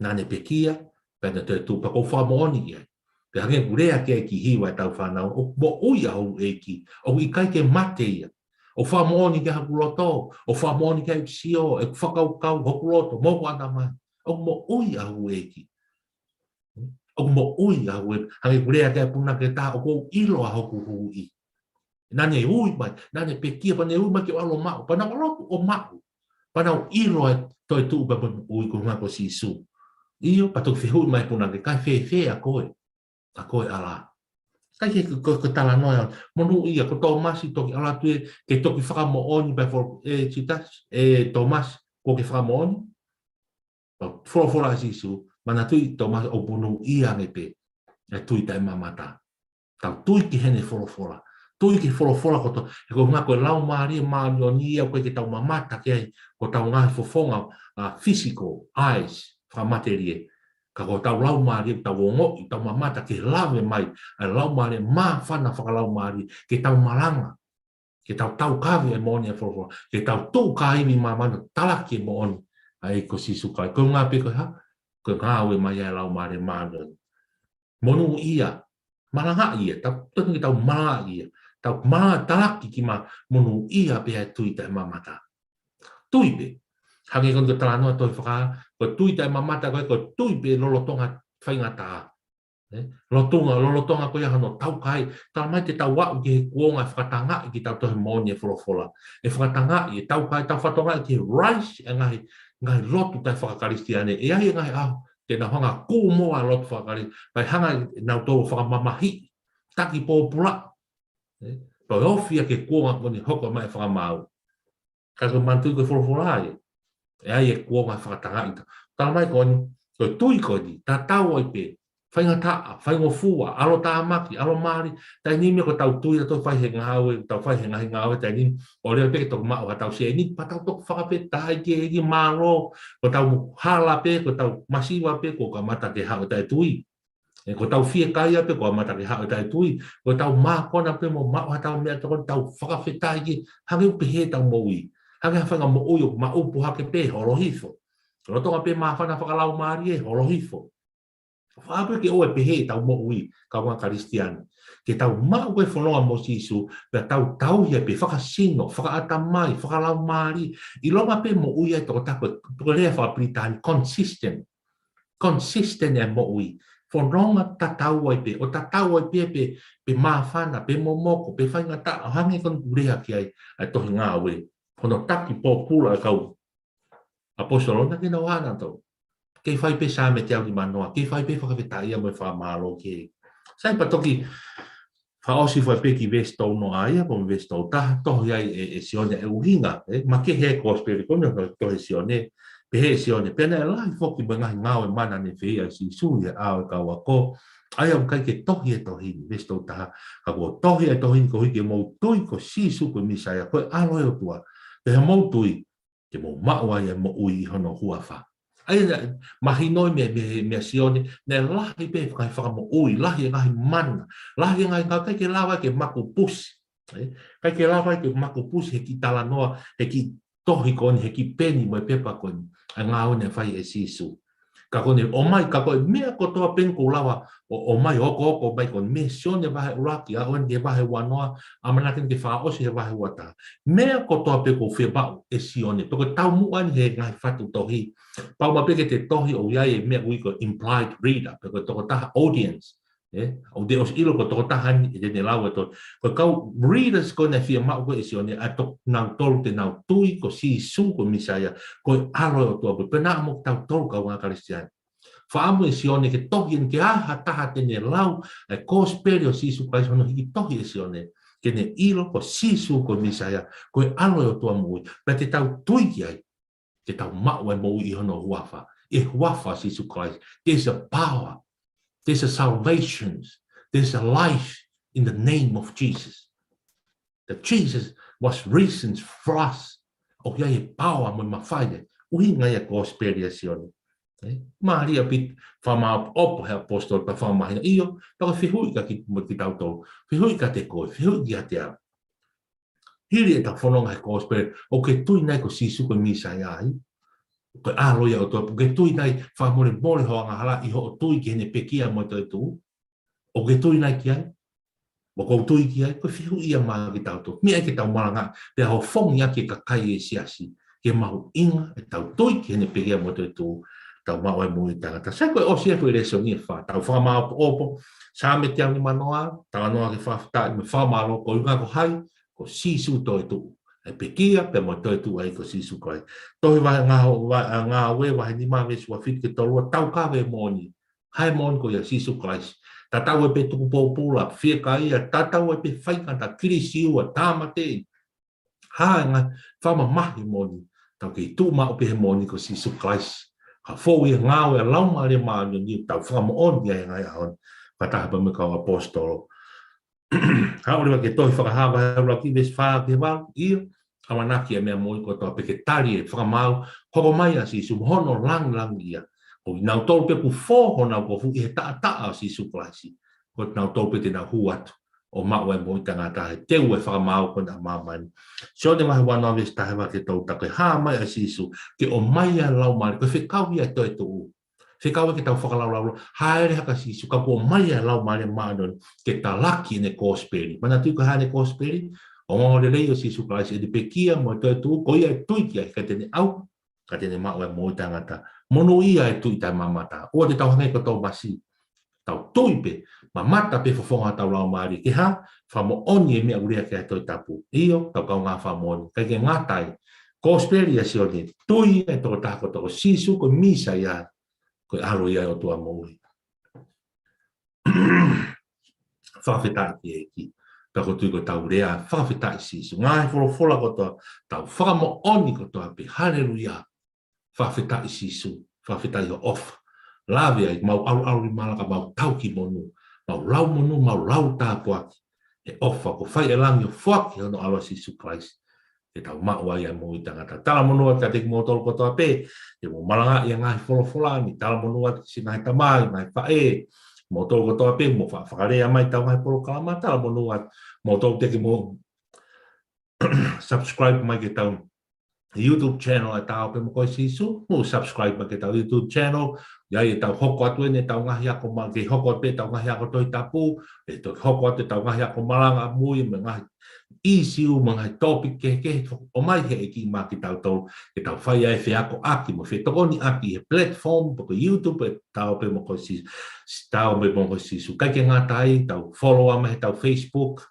naʻa ne pekia, pea ne toetuʻu, pea ʻoku ou fakamoʻoni ki ai. Pea hangē ko e lea ki ai ki he hiva ʻetau fānau, ʻoku moʻui ʻa hoku ʻEiki, ʻoku ʻikai ke mate ia. ʻOku fakamoʻoni ki ai hoku loto, ʻoku fakamoʻoni ki ai hoku sio, ʻeku fakakaukau, hoku loto, mo hoku ʻatamai. ʻOku moʻui ʻa hoku ʻEiki. ʻOku moʻui ʻa hoku ʻEiki. Hangē ko e lea ki ai e punake taha, ʻoku ou ʻilo ʻa hoku Huhuʻi. Naʻa ne ui mai, naʻa ne pekia, pea ne ui mai ke u ʻalu ʻo maʻu, pea naʻa ku lotu ʻo maʻu. Pea naʻa ku ʻilo e toetuʻu pea mo e moʻui ko e ʻuhinga ko Sīsū. ʻIo, pea toki fehuʻi mai e punake, kae fēfē ʻa koe? ʻA koe ʻAlā. Kae ke, ko, ko e talanoa ia, monūʻia, ko Tōmasi toki ʻalu atu ē, ke toki fakamoʻoni pē fo-, ē, Siutasi, ē, Tōmasi, kuo ke fakamoʻoni? Pea folofola ʻa Sīsū, manatuʻi Tōmasi, ʻoku monūʻia ange pē ʻa e tui taʻemamata. Tau tui ki heʻene folofola. Tui ki he folofola kotoa. He ko e ʻuhinga ko e Laumālie Māʻoniʻoni ia ʻoku ʻikai ke tau mamata ki ai, ko ʻetau ngaahi fofonga, ʻa, physical, eyes, fakamatelie. Ka ko hotau laumālie, tau ongoʻi, tau mamata ke lave mai ʻa e laumālie, māfana fakalaumālie, ke tau malanga, ke tau taukaveʻi e moʻoni e folofola, ke tau tuʻu kāivi ʻi māmani ʻo talaki e moʻoni ʻa e ʻEiki ko Sīsū Kalaisi. Ko e ʻuhinga pē ko e hā? Ko e ngāue mai ʻa e Laumālie Māʻoniʻoni. Monūʻia, malangaʻi ia, tau, tau, tau malangaʻi ia, tau malangaʻi, talaki ki mā, monūʻia pē ʻa e tui taʻemamata. Tui pē, hangē ko eni ko e talanoa Tohi Faka-, ko e tui taʻemamata ko e, ko e tui pē lolotonga faingataʻa. Ē? Lotunga, lolotonga ko ia hono taukae, talamai te tau aʻu ki he kuonga ʻe fakatangaʻi kitautolu he moʻoni e folofola. ʻE fakatangaʻi, ʻe taukae, tau fakatangaʻi ki he rise e ngaahi, ngaahi lotu taʻefakakalisitiane. ʻE ʻi ai e ngaahi ʻaho, te nau hanga ʻo kū mo e lotu fakakalisitiane, pea hanga ʻe nautolu ʻo fakamamahiʻi, taki pōpula. Ē? Pea ofi ia ki he kuonga ko eni hoko mai e fakamaau. Ka ko e manatuʻi ko e folofola ia. ʻE ʻi ai e kuonga fakatangaʻi. Talamai ko eni, ko e tui ko eni, tatau ai pē, faingataʻa, faingofua, ʻalotāmaki, ʻalomālie, taimi ni meʻa ko ʻetau tui ʻa ʻetau fai he ngāue, tau fai he ngaahi ngāue, taimi ni, ʻo lea pē ke toki maʻu haʻatau sēniti, pea tau toki fakafetaʻi ki he ʻEiki, mālō, ko ʻetau hala pē, ko ʻetau masiva pē, kuo kamata ke haʻu e taʻetui. Ē, ko ʻetau fiekaia pē, kuo kamata ke haʻu e taʻetui, ko ʻetau mākona pē mo maʻu haʻatau meʻatokoni, tau fakafetaʻi ki, hangē ʻoku pehē ʻetau moʻui. Hangē ha faʻahinga moʻui ʻoku maʻu puha ke pē holo hifo. Lolotonga pē māfana fakalaumālie, holo hifo. Fakaʻamu pē ke ʻoua ʻe pehē ʻetau moʻui, kaungā Kalisitiane. Ke tau maʻu ko e fononga mo Sīsū, pea tau tauhi ai pē fakasino, fakaʻatamai, fakalaumālie. ʻIlonga pē moʻui ʻa e tokotaha ko e, ko e lea fakapilitānia, consistent. Consistent e moʻui. Fononga tatau ai pē, ʻo tatau ai pē, pē, pē māfana, pē momoko, pē faingataʻa, hangē ko eni ʻoku lea ki ai ʻa e tohi Ngāue. Hono taki pōpula e kau ʻaposetolo naʻa ke nau hana tau. Kei fai pē Saame teau nimanoa, kei fai pē fakafetaʻia mo e fakamālō ki he. Sai pea toki fakaʻosi fai pē ki veesi tolu noa ia, ko e veesi tolu taha, tohi ai ʻe, ʻe Sione e ʻuhinga, ē, makehe e kosipeli ko eni, tohi ʻe Sione, pehē ʻe Sione, pea naʻe lahi foki mo e ngaahi ngāue mana naʻe fai ʻe Sīsū ʻi he ʻao e kau ako, ʻa ia ʻoku ʻikai ke tohi he tohi ni, veesi tolu taha, ka kuo tohi he tohi ni koeʻuhi ke mou tui ko Sīsū ko e Mīsaia, ko e ʻAlo ʻo e ʻOtua, pea mou tui, ke mou maʻu ai e moʻui ʻi hono huafa. ʻA ia, mahino e meʻa, meʻa, meʻa Sione, naʻe lahi pē faka-, fakamoʻui, lahi e ngaahi mana, lahi e ngaahi ngāue ʻikai ke lava ke makupusi. Ē? ʻIkai ke lava ke makupusi he kiʻi talanoa, he kiʻi tohi ko eni, he kiʻi peni mo e pepa ko eni, ʻa e ngāue naʻe fai ʻe Sīsū. Ka ko eni ʻomai, ka ko e meʻa kotoa pē eni ʻoku lava ʻo, ʻomai, ʻoku, ʻoku ʻomai ko eni mei Sione vahe ʻuluaki, ʻaʻu eni ki he vahe uanoa, ʻamanaki eni ke fakaʻosi he vahe uataha. Meʻa kotoa pē ʻoku fiemaʻu ʻe Sione, pea ko e taumuʻa eni he ngaahi faʻu tohi. Pau maʻu pē ke te tohi ʻoku ʻi ai e meʻa ʻoku ui ko e implied reader, pe ko e tokotaha audience. Ē, ʻoku te ʻosi ʻilo ko e tokotaha eni ʻe te ne lau e tohi. Ko e kau readers ko eni naʻe fiemaʻu ko ē ʻe Sione, ʻa e tokotaha nautolu te nau tui ko Sīsū ko e Mīsaia, ko e ʻAlo ʻo e ʻOtua, pea naʻa mo kitautolu kaungā Kalisitiane. Fakaʻamu ʻe Sione ke tohi eni ki ha taha te ne lau e kosipeli ʻo Sīsū Kalaisi, hono hiki tohi ʻe Sione, ke ne ʻilo ko Sīsū ko e Mīsaia, ko e ʻAlo ʻo e ʻOtua moʻui, pea te tau tui ki ai, ke tau maʻu e moʻui ʻi hono huafa. ʻI he huafa ʻo Sīsū Kalaisi, there's a power, there's a salvation, there's a life in the name of Jesus. that Jesus was risen for us. ʻOku ʻi ai e paoa mo e mafai ai. ʻUhinga ia e kosipeli ʻa Sione. Ē? Mālie ʻaupito, fakamāʻopoʻopo he ʻaposetolo, pea fakamahino. ʻIo, pea ko e fehuʻi kiate kitautolu. Fehuʻi kiate koe, fehuʻi kiate au. Hili ʻetau fononga he kosipeli, ʻoku ke tui nai ko Sīsū ko e Mīsaia ai? Ko e ʻAlo ia ʻo e ʻOtua, ʻoku ke tui nai fakamolemole hoʻo angahala ʻi hoʻo tui ki heʻene pekia mo e toetuʻu? ʻOku ke tui nai ki ai? ʻOku ou tui ki ai, ko e fehuʻi ia maʻa kitautolu. Meʻa ke tau malanga, pea hofongi ʻaki e kakai e siasi, ke mahuʻinga ʻetau tui ki heʻene pekia mo e toetuʻu, tau maʻu ai e moʻui taʻengata. Sai, ko e ʻosi ia ko e lēsoni ʻe fā, tau fakamāʻopoʻopo, Saame teau nimanoa, talanoa ki he fakafetaʻi mo e fakamālō, ko e ʻuhinga ko hai, ko Sīsū toetuʻu. ʻA e pekia pea mo e toetuʻu ʻa ia ko Sīsū Kalaisi. Tohi vahe Ngā-, va-, Ngāue vahe nima veesi ua fitu ki he tolu ua, taukave e moʻoni. Hā e moʻoni? Ko ia Sīsū Kalaisi. Tatau ai pē tuku pōpula, fiekaia, tatau ai pē faingataʻa, Kilisiua, tāmateʻi. Hā e ngaahi fakamamahi e moʻoni? Tau kei tuʻu maʻu pē he moʻoni ko Sīsū Kalaisi. Ka fou ia he ngāue ʻa e Laumālie Māʻoniʻoni, tau fakamoʻoni ai he ngaahi ʻaho ni. Fakataha pea mo e kau ʻaposetolo. Haʻu leva ki he tohi Fakahā vahe ʻuluaki veesi fā ki he valu, ʻio, ʻamanaki ʻa e meʻa moʻui kotoa pē ke tali e fakamaau, hoko mai ʻa Sīsū mo hono lāngilangiʻia. Ko kinautolu pē kuo fō honau kofu ʻi he taʻataʻa ʻo Sīsū Kalaisi, ko kinautolu pē te nau hū atu ʻo maʻu ʻa e moʻui taʻengata he teu e fakamaau ko ena ʻa māmani. Sione vahe uanoa veesi taha hiva ki he tolu taha, ko e hā mai ʻa Sīsū, ke ʻomai ʻa e Laumālie, ko e fekau ia e toetuʻu. Fekau ia ke tau fakalaulauloto, hāʻele hake ʻa Sīsū, ka kuo ʻomai ʻa e Laumālie Māʻoniʻoni ke talaki ʻene kosipeli. Manatuʻi ko e hā ʻene kosipeli? Ongoongolelei ʻo Sīsū Kalaisi, ʻene pekia mo e toetuʻu, ko ia ʻe tui ki ai, ka te ne ʻauha, ka te ne maʻu ʻa e moʻui taʻengata. Monūʻia e tui taʻemamata. ʻOua te tau hangē ko Tōmasi. Tau tui pē, mamata pē, fofonga hotau laumālie ki he hā? Fakamoʻoni e meʻa ʻoku lea ki ai e Tohi Tapu. ʻIo, tau kaungā fakamoʻoni. ʻIkai ke ngata ai. Kosipeli ʻa Sione, tui e tokotaha kotoa ko Sīsū ko e Mīsaia, ko e ʻAlo ia ʻo e ʻOtua moʻui. Fakafetaʻi ki he ʻEiki. Pea ʻoku ou tui ko ʻetau lea, fakafetaʻi Sīsū. Ngaahi folofola kotoa, tau fakamoʻoni kotoa pē. Haleluia. Fakafetaʻi Sīsū, fakafetaʻi hoʻo ʻofa. Lave ai, mau ʻalu ʻalu ʻi malanga, mau tau ki monū, mau lau monū, mau lau tāpuaki. He ʻofa kuo fai ʻe langi ʻo foaki hono ʻAlo Sīsū Kalaisi, ke tau maʻu ai ʻa e moʻui taʻengata. Talamonū atu kiate kimoutolu kotoa pē, ʻoku mou malangaʻi ʻa e ngaahi folofola ni, talamonū atu ki siʻi ngaahi tamai, ngaahi faʻē, moutolu kotoa pē, mou fa-, fakalea mai ʻetau ngaahi polokalama, talamonū atu, moutolu te ke mou subscribe mai ki heʻetau YouTube channel ʻa e Ta Ō Pē Mo Koe Sīsū, mou subscribe mai ki heʻetau YouTube channel, ʻi ai ʻetau hoko atu eni ʻetau ngaahi ako ma-, ke hoko atu pē ʻetau ngaahi ako Tohi Tapu, ʻe toki hoko atu ʻetau ngaahi ako malanga mui, mo e ngaahi issue, mo e ngaahi topic kehekehe, ʻomai he ʻEiki maʻa kitautolu, ke tau fai ai e feakoʻaki mo e fetokoniʻaki he platform, pe ko e YouTube ʻa e Ta Ō Pē Mo Koe Sī-, Ta Ō Pē Mo Koe Sīsū. ʻIkai ke ngata ai, tau follow mai heʻetau Facebook,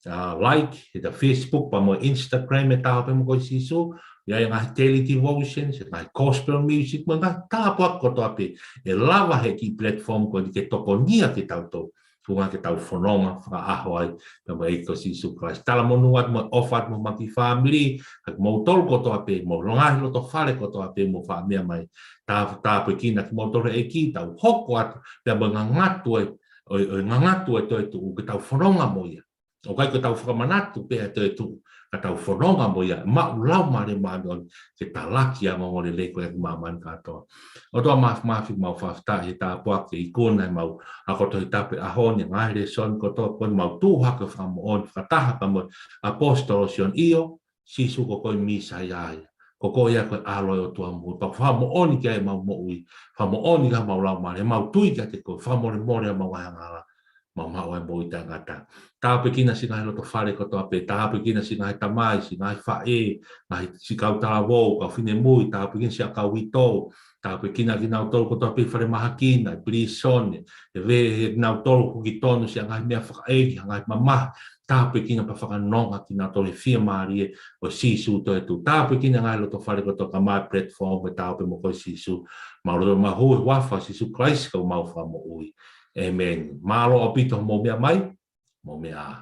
ʻa, like heʻetau Facebook pea mo e Instagram ʻa e Ta Ō Pē Mo Koe Sīsū, ʻi ai e ngaahi daily devotions, e ngaahi gospel music, mo e ngaahi tāpuaki kotoa pē ʻe lava he kiʻi platform ko eni ke tokonia kitautolu, tuʻunga ke tau fononga fakaʻaho ai pea mo e ʻEiki ko Sīsū Kalaisi. Talamonū atu mo e ʻofa atu mo e maki fāmili, ʻa kimoutolu kotoa pē, mo e ngaahi loto fale kotoa pē, mou faʻa meʻa mai. Tā, tāpuekina kimoutolu ʻe he ʻEiki, tau hoko atu pea mo e ngangatu e, ʻo, ʻo e ngangatu e toetuʻu, ke tau fononga mo ia. ʻOku ʻikai ko ʻetau fakamanatu pē ʻa e toetuʻu, ka tau fononga mo ia, maʻu Laumālie Māʻoniʻoni ke talaki ʻa e ongoongolelei ko ia ki māmani kātoa. ʻOtua Māfimafi, mau fakafetaʻi he tāpuaki ʻe ikuna ʻemau ako Tohi Tapu he ʻaho ni, ngaahi lēsoni kotoa ko eni, mau tuʻu hake ʻo fakamoʻoni fakataha pea mo e ʻaposetolo Sione, ʻio, Sīsū ko koe Mīsaia ia. Ko koe ia ko e ʻAlo ʻo e ʻOtua moʻui. Pea fakamoʻoni ki ai ʻemau moʻui. Fakamoʻoni ki ai ʻemau laumālie. Mau tui kiate koe. Fakamolemole ʻemau ngaahi angahala. Mau maʻu ai e moʻui taʻengata. Tāpuekina siʻi ngaahi loto fale kotoa pē. Tāpuekina siʻi ngaahi tamai, siʻi ngaahi faʻē, ngaahi siʻi kau talavou, kau finemui. Tāpuekina siʻa kau uitou. Tāpuekina kinautolu kotoa pē ʻi falemahaki na, ʻi pilīsone, ʻi he veʻe, kinautolu ʻoku huki tonu siʻa ngaahi meʻa fakaʻeiki, ha ngaahi mamahi. Tāpuekina pea fakanonga kinautolu he fiemālie ʻo Sīsū toetuʻu. Tāpuekina ngaahi loto fale kotoa kae ʻumaʻā e platform ʻa e Ta Ō Pē Mo Koe Sīsū. Mau lotu mo e huafa ʻo Sīsū Kalaisi ko homau Fakamoʻui. ʻĒmeni. Mālō ʻaupito hoʻomou meʻa mai, mou meʻa ā.